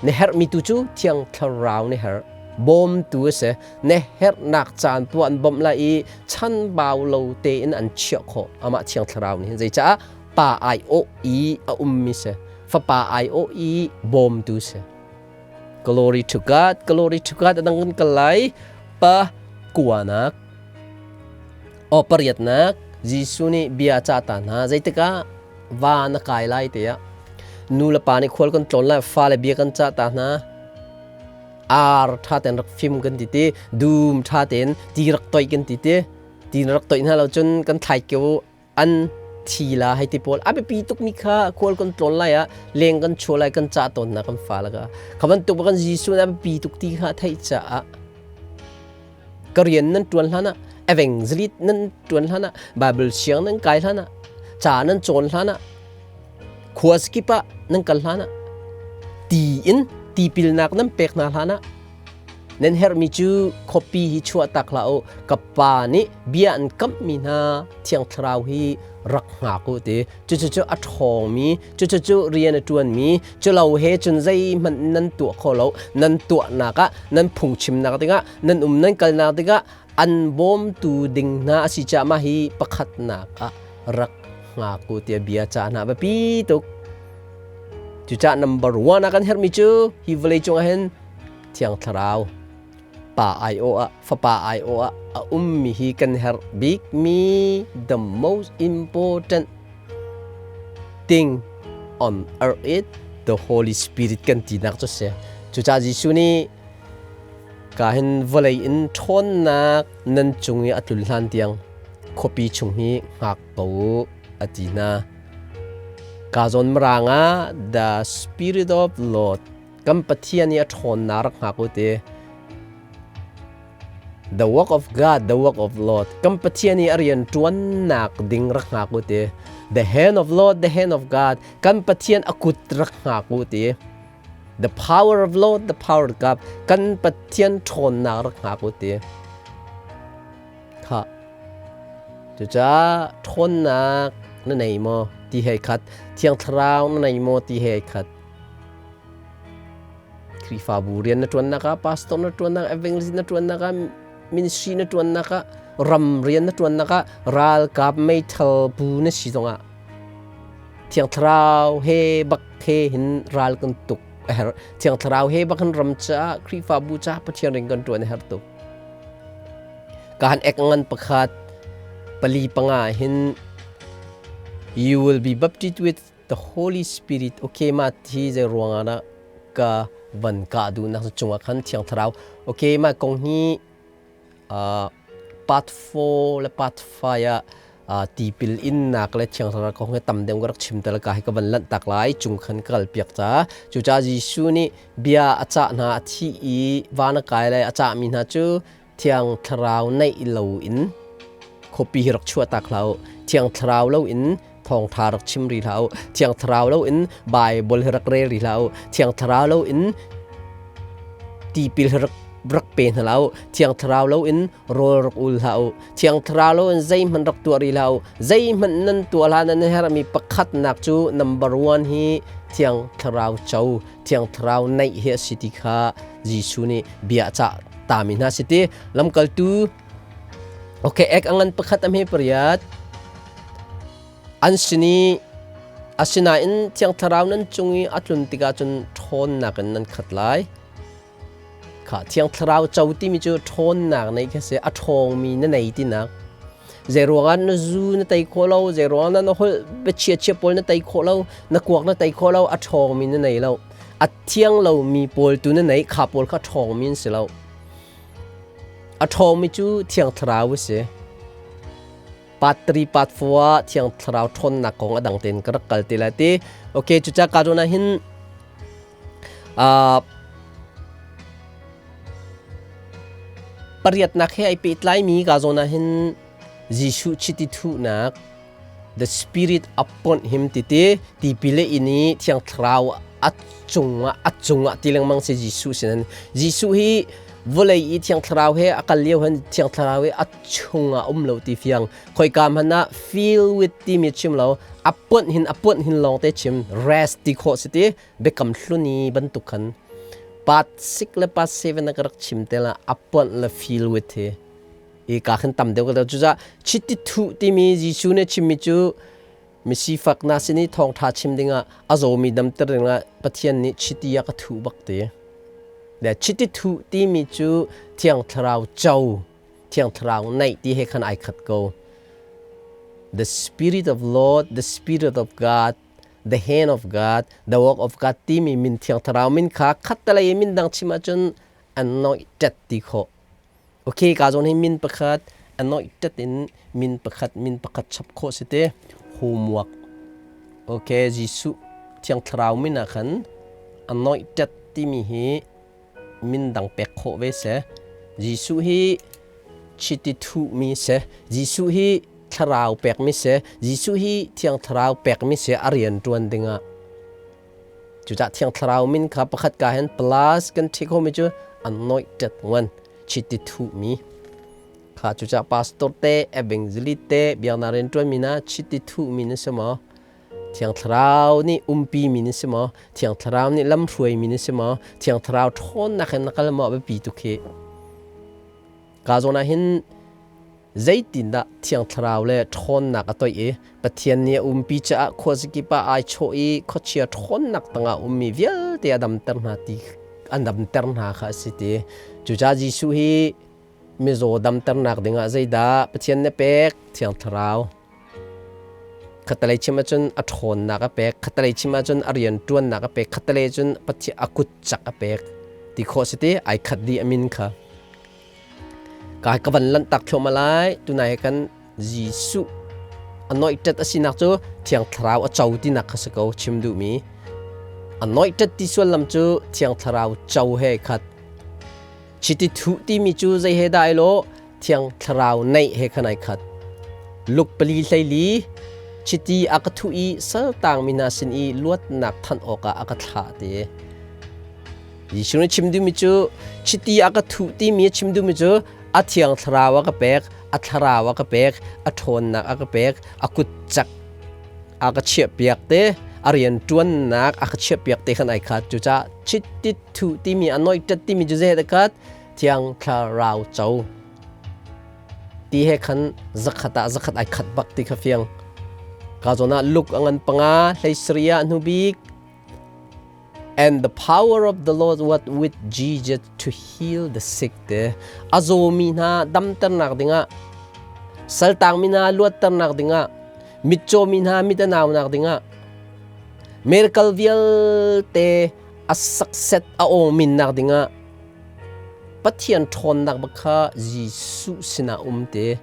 Na herhmi tu cu Thiang Thlarau na herh. Bawmtu a si. Na herhnak caan tuah an bawmh lai i chanbau lo tein an chiah khawh. Amah Thiang Thlarau nih hin zeicah pa aiawh i a ummi si. Fapa aiawh i bawmtu si. Glory to God, glory to God. Adang kan kal lai. Pa kuanak. O pariatnak Jesuh nih bia a cah ta hna. Zeitikah va na kai lai tiah nu le pa nih khual kan tlawn lai fale bia kan cah ta hna. Ar ṭha tein rak fim kan ti ti, dum ṭha tein ti rak toih kan ti ti, ti na rak toih hna lo cun kan thlai kio an thi la hei ti pawl a biapi tukmi kha khual kan tlawn lai ah leng kan chuah lai kan cah tawn hna kan fa laka kha bantuk kan Jesuh nih a biapi tuk ti kha theih caah ka rian nan ṭuan hlan ah evangelist nan ṭuan hlan ah Bible siang nan kai hlan ah ca nan cawn hlan ah khua skip ah nan kal hlan ah ti in tipilnak nan pek hna hlan ah Nan herhmi cu khuapi hi chuah tak hlah u. Ka pa nih bia an kamhmi hna Thiang Thlarau hi rak hngak u ti. Cucu a ṭhawngmi, cucu rian a ṭuanmi, culo he cun zeihmanh nan tuah kho lo. Nan tuahnak ah, nan phungchimnak dingah, nan um nan kalnak dingah an bawmtu ding hna a si caah mah hi pakhatnak ah rak hngak u tiah bia cah hna biapi tuk. Cucaah number one ah kan herhmi cu hi vawlei cungah hin Thiang Thlarau Pa aiawh ah Fapa aiawh ah a ummi hi kan herh bikmi the most important thing on earth is the Holy Spirit kan tinak cu si. Cucaah Jesuh nih ka hin vawlei in ṭhawnnak nan cung i a tlun hlan tiang khuapi chung hi hngak ko u a ti hna. Ka zawn mirang ah the Spirit of Lord kan Pathian i a ṭhawnnak rak hngak u ti. The work of God, the work of Lord. Kan Pathian i a rian ṭuannak ding rak hngak u ti. The hand of Lord, the hand of God. Kan Pathian a kut rak hngak u ti. The power of Lord, the power of God. Kan Pathian ṭhawnnak rak hngak u ti. Kha. Cucaah ṭhawnnak na nei maw ti he khat, Thiang Thlarau na nei maw ti he khat. Khrihfabu rian na ṭuannak ah, pastor na ṭuannak, evangelist na ṭuannak ah, ministry na ṭuannak ah, ram rian na ṭuannak ah, ralkap meithal bu na si zongah Thiang Thlarau he bak he hin ral kan tuk a herh. Thiang Thlarau he bak hin ram caah, Khrihfabu caah Pathian rian kan ṭuan a herh tuk. Ka han ek ngan pakhat pali panga hin you will be baptized with the Holy Spirit okay ma thi zei ruangah dah ka van kah duhnak cungah khan Thiang Thlarau okay ma kong hi part 4 le part 5 ah tipil innak le Thiang Thlarau kong hi tam deuh ka rak chim tal ka hi ka van lanh tak lai cung khan ka kal piak ca cucaah Jesuh nih bia a cah hna a thi i van a kai lai a cahmi hna cu Thiang Thlarau neih lo in khuapi hi rak chuah tak hlah u. Thiang Thlarau lo in thawngṭha rak chim rih hlah u. Thiang Thlarau lo in Baibal hi rak rel rih hlah u. Thiang Thlarau lo in tipil hi rak rak pe hna hlah u. Thiang Thlarau lo in rawl rak ul hlah u. Thiang Thlarau lo in zeihmanh rak tuah rih hlah u. Zeihmanh nan tuah hlan nan herhmi pakhatnak cu number one hi Thiang Thlarau co Thiang Thlarau neih hi a si ti kha Jesuh nih bia a cah tami hna si ti lamkaltu okay ek angan pakhat a hme pariat an sin i asinain Thiang Thlarau nan cung i a tlun tikah cun ṭhawnnak in nan khat lai kha Thiang Thlarau co timi cu ṭhawnnak nei kha si a ṭhawngmi na nei tinak Zeiruangah na zu na tei khawh lo, zeiruangah na holh biachia chia pawl na tei khawh lo, na kuak na tei khawh lo, a ṭhawngmi na nei lo. A thiang lomi pawl tu na nei, kha pawl kha ṭhawngmi an si lo. A ṭhawngmi cu Thiang Thlarau a si. Part 3 part 4 ah Thiang Thlarau ṭhawnnak kong a dang tein ka rak kal te lai ti. Okay, cuca ka zawn ah hin pariatnak he ai pehtlaimi ka zawn ah hin Jesuh chiti thuhnak the spirit upon him titi tipil le inn i Thiang Thlarau a cungah a cungah ti lengmang si Jesuh sin. Jesuh hi vawlei i Thiang Thlarau he a kal lio hin Thiang Thlarau hi a chungah um lo ti fiang. Khoika hmanh ah feel with timi chim lo, a puanh hin a puanh hin lawng te chim, rest ti khawh si ti biakam hlun i bantuk khan. Part 6 le part 7 na ka rak chim te la a puanh le feel with hi. I ka khan tam deuh ka deuh. Cucaah chiti thuh timi Jesuh nih chimmi cu misifak na sin i thawngṭha chim dingah a zawmi damter dingah Pathian nih chiti a ka thuh bak ti. Le chiti thuh timi cu Thiang Thlarau co, Thiang Thlarau naih ti he khan ai khat ko. The Spirit of Lord, the Spirit of God, the hand of God, the work of God timi min Thiang Thlarau min kha khattelei min dang chim ahcun anointed ti khawh. Okay, ka zawn hi min pakhat anointed in min pakhat min pakhat chap khawh si te homework. Okay, Jesuh Thiang Thlarau min ah khan anointed timi hi min dang pek khawh ve seh. Jesuh hi chiti thuhmi seh. Jesuh hi thlarau pekmi seh. Jesuh hi Thiang Thlarau pekmi seh a rian ṭuan dingah. Cucah Thiang Thlarau min kha pakhat ka hin plus kan ṭhi khomi cu anointed one chiti thuhmi kha cucah pastor te evangelist te biaknak rianṭuanmi na chiti thuhmi na si maw Thiang Thlarau nih umpi mi na si maw Thiang Thlarau nih lamhruai mi na si maw Thiang Thlarau ṭhawnnak in na kal maw biapi tuk hi ka zawn ah hin Zeitindah Thiang Thlarau le ṭhawnnak a toih i Pathian nih a umpi caah khuazakip ah ai chawh i khuachia ṭhawnnak tangah ummi vialte a damter hna ti an damter hna kha a si ti. Cucaah Jesuh hi mizaw damternak dingah zeidah Pathian nih a pek? Thiang Thlarau. Khattelei chim ahcun a ṭhawnnak a pek, khattelei chim ahcun a rianṭuannak a pek, khattelei cun Pathian a kut cak a pek ti khawh si ti ai khat dih a min kha. Ka ka van lanhtak thluahmah lai. Tunai he khan Jesuh anointed a sinak cu Thiang Thlarau a co tinak kha si ko chim duhmi. Anointed ti sullam cu Thiang Thlarau co he khat. Chiti thuh timi cu zei he dah ai lawh? Thiang Thlarau neih he khan ai khat. Luk 4 14 chiti a ka thuh i saltangmi hna sin i luatnak thanh awkah a ka thlah ti. Jesuh nih chim duhmi cu chiti a ka thuh timi a chim duhmi cu a thiang thlarau a ka pek, a thlarau a ka pek, a ṭhawnnak a ka pek, a kut cak a ka chiahpiak te, a rian ṭuannak a ka chiahpiak te khan ai khat. Cucaah chiti thuh timi anointed timi cu zei khat thiang thlarau co ti he khan zakhat ah zakhat ai khat bak ti kha fiang. Ka zawn ah Luke a ngan panga hlei sarih ah hnu bik And the power of the Lord was with Jesus to heal the sick te. A zawmi hna damternak dingah, saltangmi hna luatternak dingah, mitcawmi hna mit a naunak dingah, miracle vialte a success a awminnak dingah Pathian ṭhawnnak bak kha Jesuh sinah um te.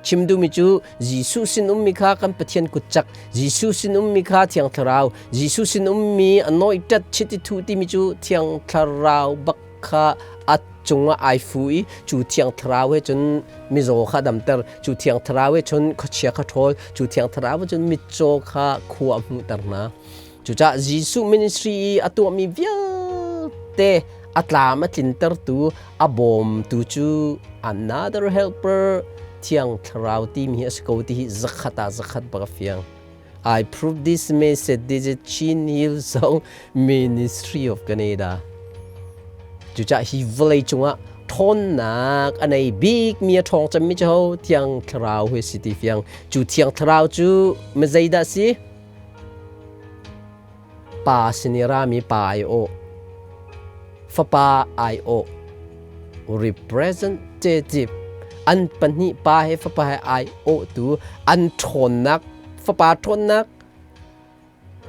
Chim duhmi cu Jesuh sin ummi kha kan Pathian kutcak, Jesuh sin ummi kha Thiang Thlarau, Jesuh sin ummi anointed chiti thuh timi cu Thiang Thlarau bak kha a cungah ai fu i cu Thiang Thlarau he cun mizaw kha damter, cu Thiang Thlarau he cun khuachia kha ṭhawl, cu Thiang Thlarau he cun mitcaw kha khua a hmuhter hna. Cucaah Jesuh ministry i a tuahmi vialte a tlam a tlintertu a bawmtu cu another helper Thiang Thlarau timi hi a si ko ti hi zakhat ah zakhat bak a fiang. I prove this message this is Chin Hillsong Ministry of Canada. Cucaah hi vawlei cungah ṭhawnnak a nei bikmi a ṭhawng cemmi cu ho Thiang Thlarau hi si ti fiang. Cu Thiang Thlarau cu mizeidah si? Pa sin i rami pa aiawh, fapa aiawh, representative, an pahnih pa he fapa he aiawhtu an ṭhawnnak, fapa ṭhawnnak,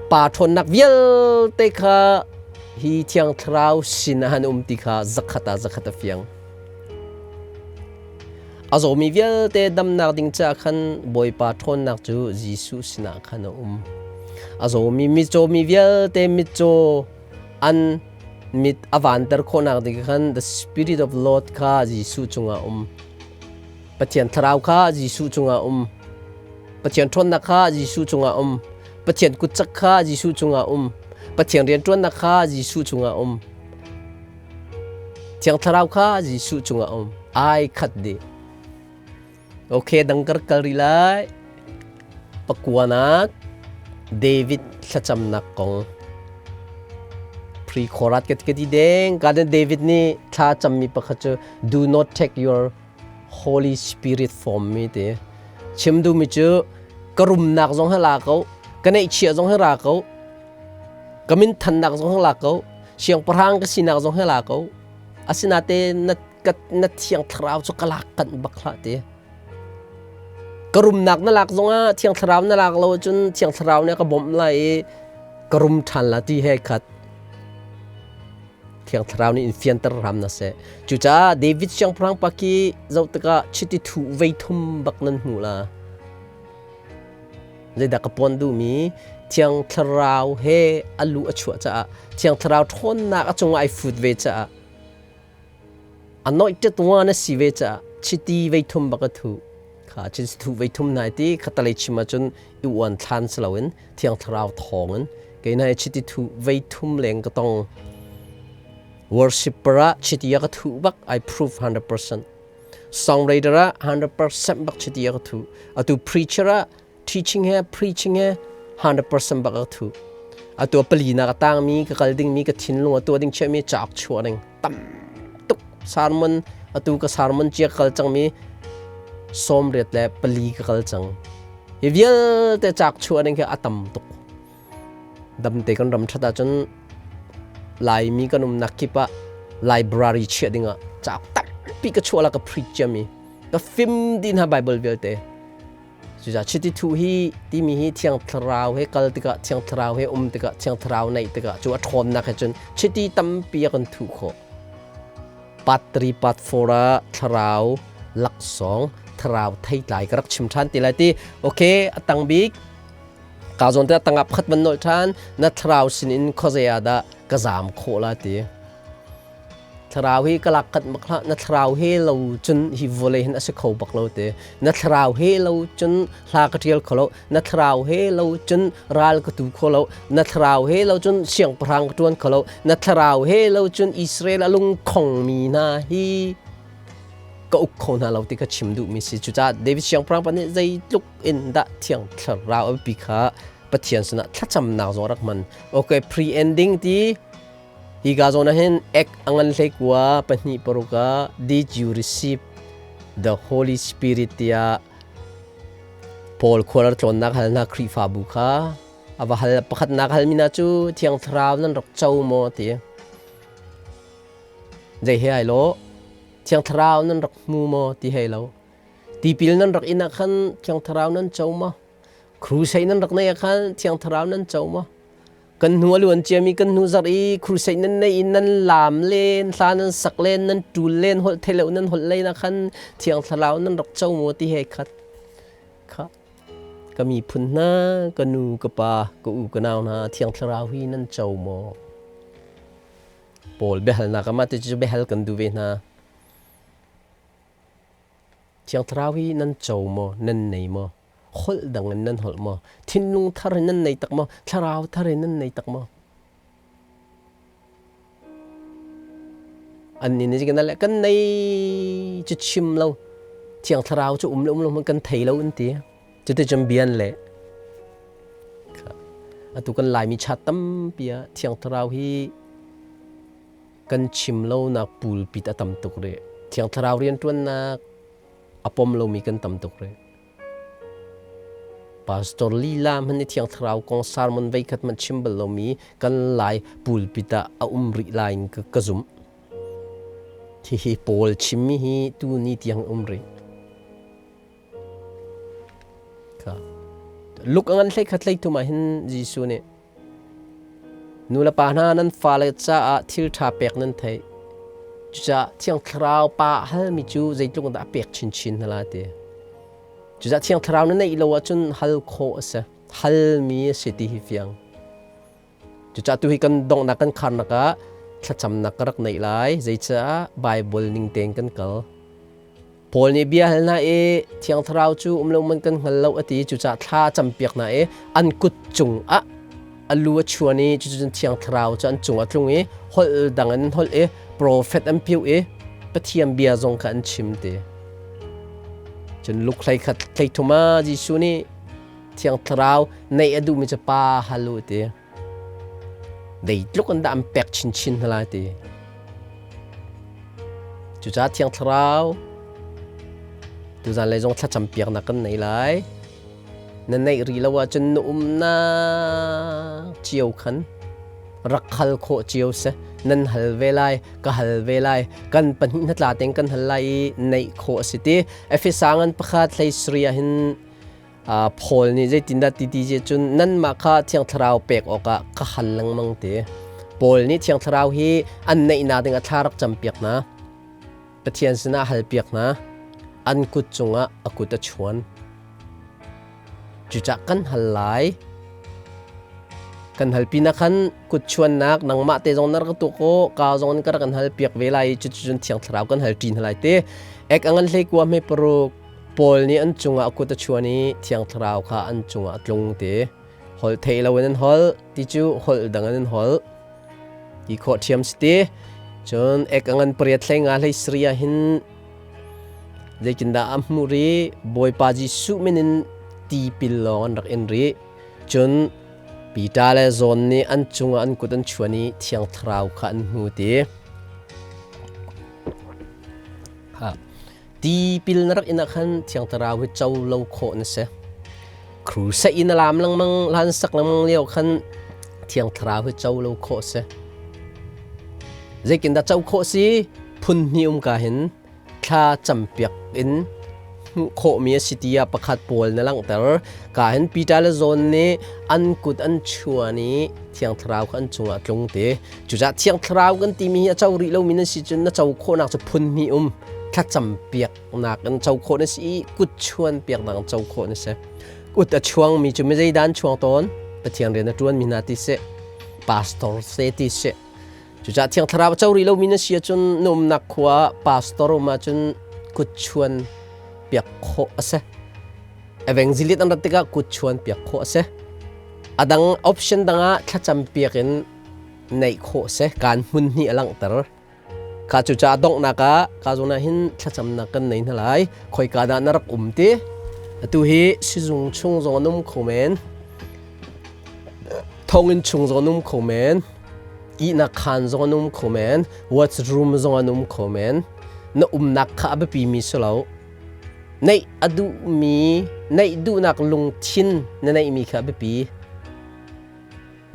pa ṭhawnnak vialte kha hi Thiang Thlarau sin ah an um ti kha zakhat ah zakhat a fiang. A zawmi vialte damnak ding caah khan Bawipa ṭhawnnak cu Jesuh sinah khan a um. A zawmi mitcawmi vialte mitcaw an mit a vanter khawhnak ding khan the Spirit of Lord kha Jesuh cungah um. Pathian thlarau kha Jesuh cungah um. Pathian ṭhawnnak kha Jesuh cungah um. Pathian kutcak kha Jesuh cungah um. Pathian rianṭuannak kha Jesuh cungah um. Thiang Thlarau kha Jesuh cungah um. Ai khat dih. Okay, dang kar kal rih lai. Pakuanak David thlacamnak kong. Pre-chorat ka ti deng. Ka David nih thla cammi pakhat cu do not take your Holy Spirit from me ti. Chim duhmi cu ka rumnak zong hi la ko, ka neihchiah zong hi ra ko, ka minthannak zong hi la ko, siangpahrang ka sinak zong hi la ko. Asinain na ka na thiang thlarau cu ka lak kanh bak hlah ti. Ka rumnak na lak zongah thiang thlarau na lak lo ahcun thiang thlarau nih a ka bawmh lai i ka rum ṭhan la ti he khat. Thiang Thlarau nih in fianter hram na seh. Cucaah David siangpahrang pa khi zoh tikah chiti thuh vei thum bak nan hmuh la. Zeidah ka puan duhmi Thiang Thlarau he a lu a chuah caah Thiang Thlarau ṭhawnnak a cungah ai fut ve caah anointed one a si ve caah chiti vei thum bak a thuh. Kha chiti thuh vei thum nai ti khatalei chim ahcun i uan thlan si loin Thiang Thlarau thawngin kei hna chiti thuh vei thum leng ka tong. Worshipper ah chiti a ka thuh bak I prove 100%. Songwriter ah 100% bak chiti a ka thuh. Atu preacher ah teaching he preaching he 100% bak a ka thuh. Atu pali na ka tangmi ka kal dingmi ka thinlung a tuah ding chiahmi cauk chuah ding tam tuk sermon atu ka sermon cia ka kal cangmi 94 ka kal cang. Hi vialte cauk chuah ding khi a tam tuk. Damte kan ram ṭhat ahcun Laimi kan umnak kip ah library chiah dingah cauk tampi ka chuah la ka preach ciami ka fim dih hna Bible vialte. Cucaah chiti thuh hi timi hi Thiang Thlarau he kal tikah Thiang Thlarau he um tikah Thiang Thlarau neih tikah cu a ṭhawnnak he cun chiti tampi a kan thuh khawh. Part 3 part 4 ah thlarau laksawng thlarau theitlai ka rak chim ṭhan ti lai ti. Okay, a tang bik Ka zawn te tangah pakhat van nolh ṭhan na thlarau sinin khuazei ah dah ka zaam khawh la ti. Thlarau hi ka lak kat bak hlah na thlarau he lo cun hi vawlei hin a si kho bak lo ti. Na thlarau he lo cun hla ka ṭial kho lo. Na thlarau he lo cun ral ka tu kho lo. Na thlarau he lo cun siangpahrang ka ṭuan kho lo. Na thlarau he lo cun Israel a lungkhongmi hna hi ka uk kho hna lo ti ka chim duhmi si. Cucaah David siangpahrang pa nih zeitluk in dah Thiang Thlarau a biapi kha Pathian sinah thlacamnak zong rak hman. Okay, pre-ending ti hi ka zawn ah hin ek a ngan hlei kua pahnih paruk ah did you receive the Holy Spirit tiah Paul khual tlawnnak hal hna Khrihfabu kha a va hal pakhatnak halmi hna cu Thiang Thlarau nan rak co maw ti. Zei he ai lo Thiang Thlarau nan rak hmu maw ti hei lo. Tipil nan rak in ah khan Thiang Thlarau nan co maw? Crusade nan rak neih ah khan Thiang Thlarau nan co maw? Kan hnu a luan ciami kan hnu zarh i crusade nan neih i nan laam len, hla nan sak len, nan ṭul len, holh theilo nan holh len ah khan Thiang Thlarau nan rak co maw ti he khat. Kha ka miphun hna, ka nu, ka pa, ka u, ka nau hna, Thiang Thlarau hi nan co maw? Paul biahalnak ah mah ti cu biahal kan duh ve hna. Thiang Thlarau hi nan co maw, nan nei maw? Holh dang in nan holh maw? Thinlung thar in nan nei tak maw? Thlarau thar in nan nei tak maw? Annih nih kan le kan nei cu chim lo. Thiang Thlarau cu um le um lo hmanh kan thei lo an ti. Cuticun bia an leh. Atu kan Laimi cha tampi ah Thiang Thlarau hi kan chim lonak pulpit a tam tuk rih. Thiang Thlarau rianṭuannak a pom lomi kan tam tuk rih. Pastor lila hmanh nih Thiang Thlarau kong sermon veikhat hmanh chim bal lomi kan Lai pulpit ah a um rih lai in ka zumh. Hihi Paul chimmi hi tuni tiang um rih. Luk a ngan hlei khat hlei thum ah hin Jesuh nih nu le pa hna nan fale caah thil ṭha pek nan theih. Cucaah Thiang Thlarau Pa halmi cu zeitluk in dah a pek chinchin hna lai ti. Cucaah Thiang Thlarau na neih lo ahcun hal khawh a si. Halmi a si ti hi fiang. Cucaah tu hi kan donghnak kan kharnak ah thlacamnak ka rak neih lai. Zeicah Bible ning tein kan kal. Paul nih bia hal hna i Thiang Thlarau cu um lo man kan hngal lo a ti. Cucaah thla campiak hna i an kut cungah a lu a chuan i cucun Thiang Thlarau cu an cung a tlung i holh dang in holh i profet an piu i Pathian bia zong kha an chim ti. Cun Luke 13 thum ah Jesuh nih Thiang Thlarau neih a duhmi cu pa hal u ti. Zeitluk in dah an pek chinchin hna lai ti. Cucaah Thiang Thlarau tuzan lei zong thlacam piaknak kan nei lai. Na neih rih lo ahcun na umnak cio khan rak hal khawh cio si. Nan hal ve lai, ka hal ve lai, kan pahnih hnatla tein kan hal lai i neih khawh a si ti. Efesa ngan pakhat hlei sari ah hin Paul nih zeitindah ti ti cun nanmah kha Thiang Thlarau pek awkah ka hal lengmang ti. Paul nih Thiang Thlarau hi an neihnak ding a thla rak campiak hna. Pathian sinah halpiak hna. An kut cungah a kut a chuan. Cucah kan hal lai. Kan halpi na khan kut chuannak nangmah te zong na rak tu ko ka zong in ka rak kan hal piak ve lai cucun Thiang Thlarau kan hal ṭin lai te. Ek angan hlei kua hme paruk Paul nih an cungah a kut a chuan i Thiang Thlarau kha an cungah a tlung ti. Holh theih loin an holh ti cu holh dang in an holh. Ti khawh ṭhiam si ti. Cun ek a ngan pariat hlei nga hlei sari ah hin zeitindah a hmuh rih Bawipa Jesuh min in tipil lawng an rak in rih. Cun Peter le John nih an cungah an kut an chuan i Thiang Thlarau kha an hmu ti. Ha. Tipil na rak in ah khan Thiang Thlarau hi co lo khawh na si. Crusade in a lam lengmang hlan sak lengmang lio khan Thiang Thlarau hi co lo khawh si. Zeitindah co khawh si? Phun hnih um ka hin thla campiak in hmuh khawhmi a si tiah pakhat pawl na langhter. Ka hin Peter le John nih an kut an chuan i Thiang Thlarau kha an cungah tlung te. Cucaah Thiang Thlarau kan timi hi a co rih lomi nan si cun na co khawhnak cu phun hnih um. Thlacam piaknak in co khawh na si i kut chuan piaknak in co khawh na si. Kut a chuangmi cu mi zeidah an chuang tawn? Pathian rian a ṭuanmi hna ti si, pastor se ti si. Cucaah Thiang Thlarau a co rih lomi na si ahcun na umnak khua ah pastor um ahcun kut chuan piak khawh a si. Evangelist an rat tikah kut chuan piak khawh a si. A dang option dang ah thlacam piak in neih khawh a si. Kaan hmun hnih a langhter. Kha cucaah donghnak ah ka zawn ah hin thlacamnak kan nei hna lai. Khoika dah na rak um ti? Atu hi sizung chung zong an um kho men. Thonginn chung zong an um kho men. Ihnak khaan zong an um kho men. Washroom zong an um kho men. Na umnak kha a biapi mi si lo. Neih a duhmi, neih duhnak lungthin na neihmi kha a biapi.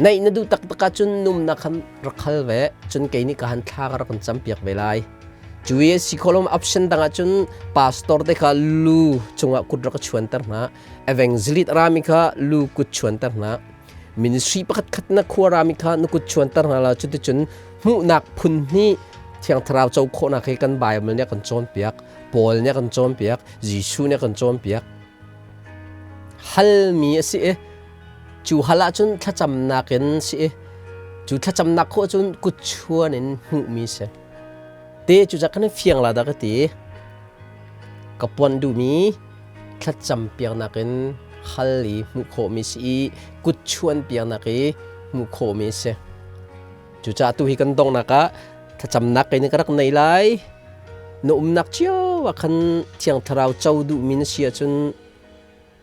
Neih na duh taktak ahcun numnak khan rak hal ve. Cun kei nih ka han thla ka rak kan campiak ve lai. Cu i si khawh lo option dang ahcun pastor te kha lu cungah kut rak ka chuanter hna. Evangelist rami kha lu kut chuanter hna. Ministry pakhat khat na khua rami kha na kut chuanter hna la cuticun hmuhnak phun hnih Thiang Thlarau co khawhnak hi kan Bible nih a kan cawnpiak, Paul nih a kan cawnpiak, Jesuh nih a kan cawnpiak. Halmi a si i Cu hal ahcun thlacamnak in si i cu thlacamnak khawh cun kutchuan in hmuhmi si. Te cu cak kan fiang la dah ka ti. Ka puan duhmi thlacam piaknak in hal i hmuh khawhmi si i kutchuan piaknak i hmuh khawhmi si. Cucaah tu hi kan donghnak ah thlacamnak kei nih ka rak nei lai. Na umnak cio ah khan Thiang Thlarau co duhmi na si ahcun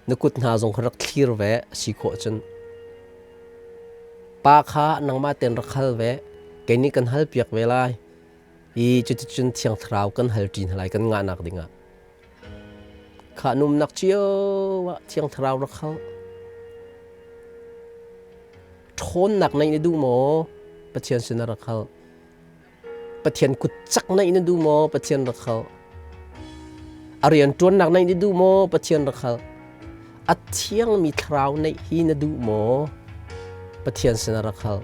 Na kut hna zong kha rak thlir ve a si khawh cun. Pa kha nangmah tein rak hal ve, kei nih kan halpiak ve lai. I cuticun Thiang Thlarau kan hal ṭi hna lai kan ngahnak dingah. Kha numnak cio ah Thiang Thlarau rak hal. Ṭhawnnak neih na duh maw? Pathian sinah rak hal. Pathian kut cak naih na duh maw? Pathian rak hal. A rian ṭuannak naih na duh maw? Pathian rak hal. A thiangmi thlarau naih hi na duh maw? Pathian sinah rak hal.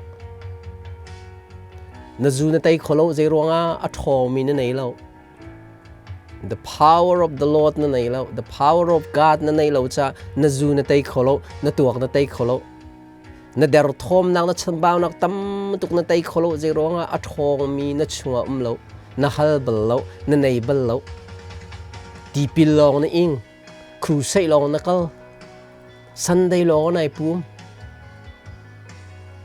Na zu na tei kho lo, zei ruangah a ṭhawngmi na nei lo. The power of the Lord na nei lo, the power of God na nei lo ca na zu na tei kho lo, na tuak na tei kho lo. Na derthawmnak, na chanbaunak tam tuk na tei kho lo, zei ruangah a ṭhawngmi na chungah um lo, na hal bal lo, na nei bal lo. Tipil lawng na ing, crusade lawng na kal, Sunday lawng nai pum.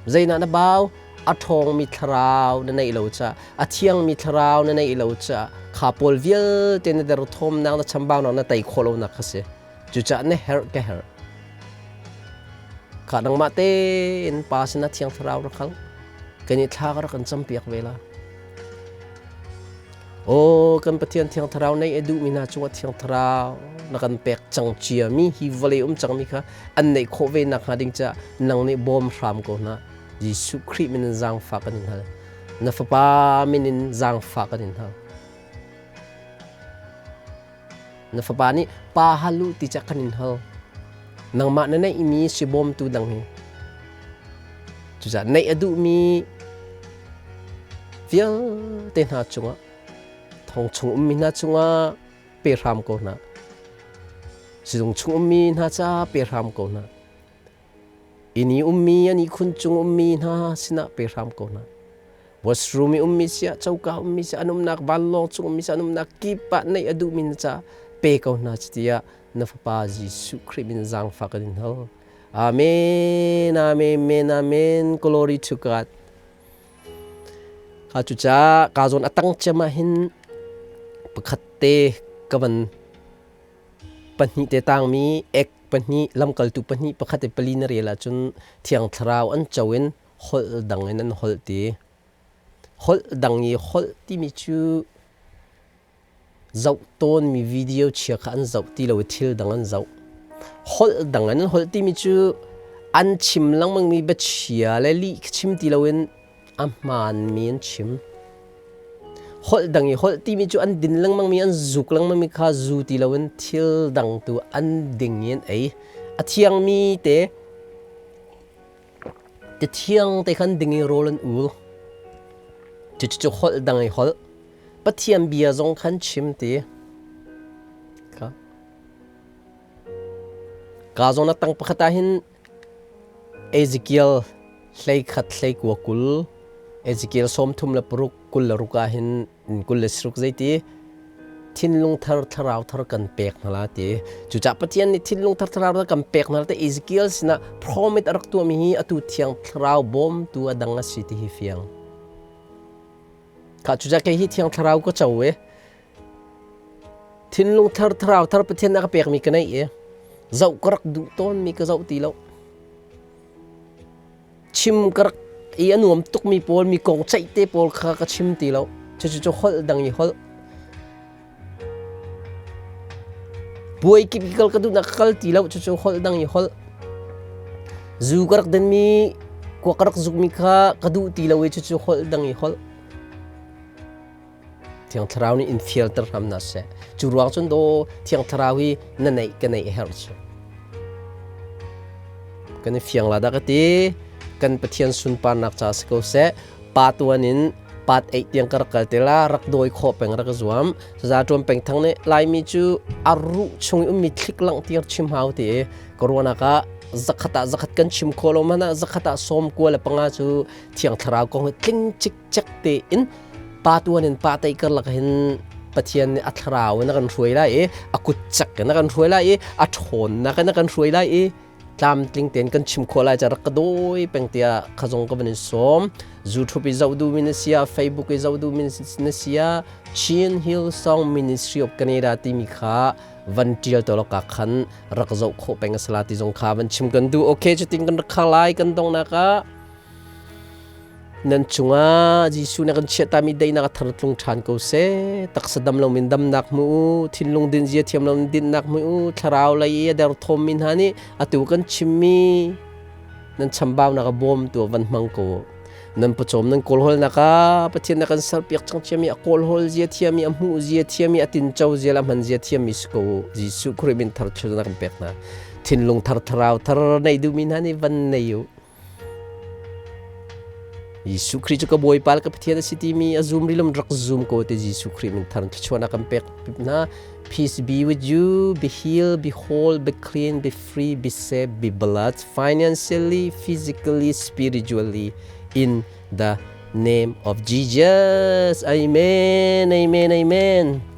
Zeinah na bau? A ṭhawngmi thlarau na neih lo ca, a thiangmi thlarau na neih lo ca, kha pawl vialte na derthawmnak, na chambaunak na tei khawh lonak kha si. Cucaah na herh ka herh. Kha nangmah tein Pa sinah Thiang Thlarau rak hal. Kan i thla ka rak kan campiak ve la. Aw kan Pathian Thiang Thlarau nei a duhmi hna cungah Thiang Thlarau na kan pek cang ciami hi vawlei um cangmi kha an neih khawh ve nakhnga ding caah nang nih bawm hram ko hna. Jesuh Khrih min in zaangfah kan in hal. Na Fapa min in zaangfah kan in hal. Na Fapa nih pa hal u ti cah kan in hal. Nangmah na neihmi si bawmtu dang hi. Cucaah neih a duhmi vialte hna cungah thong chung ummi hna cungah pe hram ko hna. Sizung chung ummi hna ca pe hram ko hna. Inn i ummi an ihkhun cung ummi hna sinah pe hram ko hna. Washroom i ummi siah, coka ummi siah, an umnak vanlawng cung ummi siah, an umnak kip ah neih a duhmi na ca pe ko hna tiah na Fapa Jesuh Khrih min zaangfah kan in hal. Amen, amen, amen, amen. Glory to God. Kha cucaah ka zawn a tang ciam ah hin pakhat te ka van pahnih te tangmi ek pahnih lamkaltu pahnih pakhat i pali na rel ahcun Thiang Thlarau an co in holh dang in an holh ti. Holh dang i holh timi cu zoh tawnmi video chia kha an zoh ti lo i thil dang an zoh. Holh dang in an holh timi cu an chim lengmangmi biachia le lih chim ti loin a hmaanmi an chim. Holh dang i holh timi cu an din lengmangmi an zuk lengmangmi kha zu ti loin thil dang tu an ding i an ei. A thiangmi te ti thiang te khan ding i rawl an ul. Cucu holh dang i holh. Pathian bia zong khan chim ti. Ka Ka zawn a tang pakhat ah hin Ezekiel 13 hlei 20, Ezekiel 36 26 ah hin 26 zeiti thinlung thar thlarau thar kan pek hna la ti. Cucaah Pathian nih thinlung thar thlarau thar kan pek hna la ti Ezekiel sinah promise a rak tuahmi hi atu thiang thlarau bawmtu a dang a si ti hi fiang. Kha cucaah kei hi thiang thlarau ka co i thinlung thar thlarau thar Pathian a ka pekmi ka nei i zoh ka rak duh tawnmi ka zoh ti lo. Chim ka rak i a nuam tukmi pawl mi kong ceih te pawl kha ka chim ti lo. Cucu cu holh dang i holh. Puai kip i kal ka duhnak ka kal ti lo. Cucu holh dang i holh. Zu ka rak dinmi kuak ka rak zukmi kha ka duh ti lo i cucu holh dang i holh. Thiang Thlarau nih in fialter hram hna seh. Cu ruang cun daw Thiang Thlarau hi na neih ka neih a herh cu. Kan i fiang la dah ka ti. Kan Pathian sunparnak ca si ko seh. Pa tuan in pat eih tiang ka rak kal te la rak dawi khawh peng rak zuam. Saza tuan peng thang nih Laimi cu a ruh chung i ummi thlik langhtir chim hau ti i ka ruahnak ah zakhat ah zakhat kan chim khawh lo hmanh ah zakhat ah 95 cu Thiang Thlarau kong hi tling cik cek tein pa tuan in pa tei karlak hin Pathian nih a thlarau in a kan hruai lai i a kut cak in a kan hruai lai i a ṭhawnnak in a kan hruai lai i tlamtling tein kan chim khawh lai ca rak ka dawi peng tiah khazong ka van in sawm YouTube i zoh duhmi na sia Facebook i zoh duhmi na sia Chin Hill Song Ministry of Canada timi kha van ṭial to ka khan rak zoh khawh peng a sala ti zong kha van chim kan duh okay cutin kan rak khar lai kan dongnak ah Nan cungah Jesuh na kan chiahtami daihnak a thar tlung ṭhan ko seh. Taksa dam loin damnak hmu u, thinlung din zia thiam loin dinnak hmu u, thlarau lei i a derthawmmi hna nih atu kan chimmi nan chambaunak a bawmtu ah van hmang ko u. Nan pawcawm nan kawlhawlnak ah Pathian na kan serpiak cang ciami a kawlhawl zia thiami a hmuh zia thiami a tinco zia le a hman zia thiami si ko u. Jesuh Khrih min thar thil na kan pek hna. Thinlung thar thlarau thar nei duhmi hna nih van nei u. Jesuh Khrih cu ka Bawipa le ka Pathian a si timi a zum rilum rak zum ko te Jesuh Khrih min thar thluachuahnak kan pek hna. Peace be with you, be healed, be whole, be clean, be free, be safe, be blessed financially, physically, spiritually in the name of Jesus. Amen, amen, amen.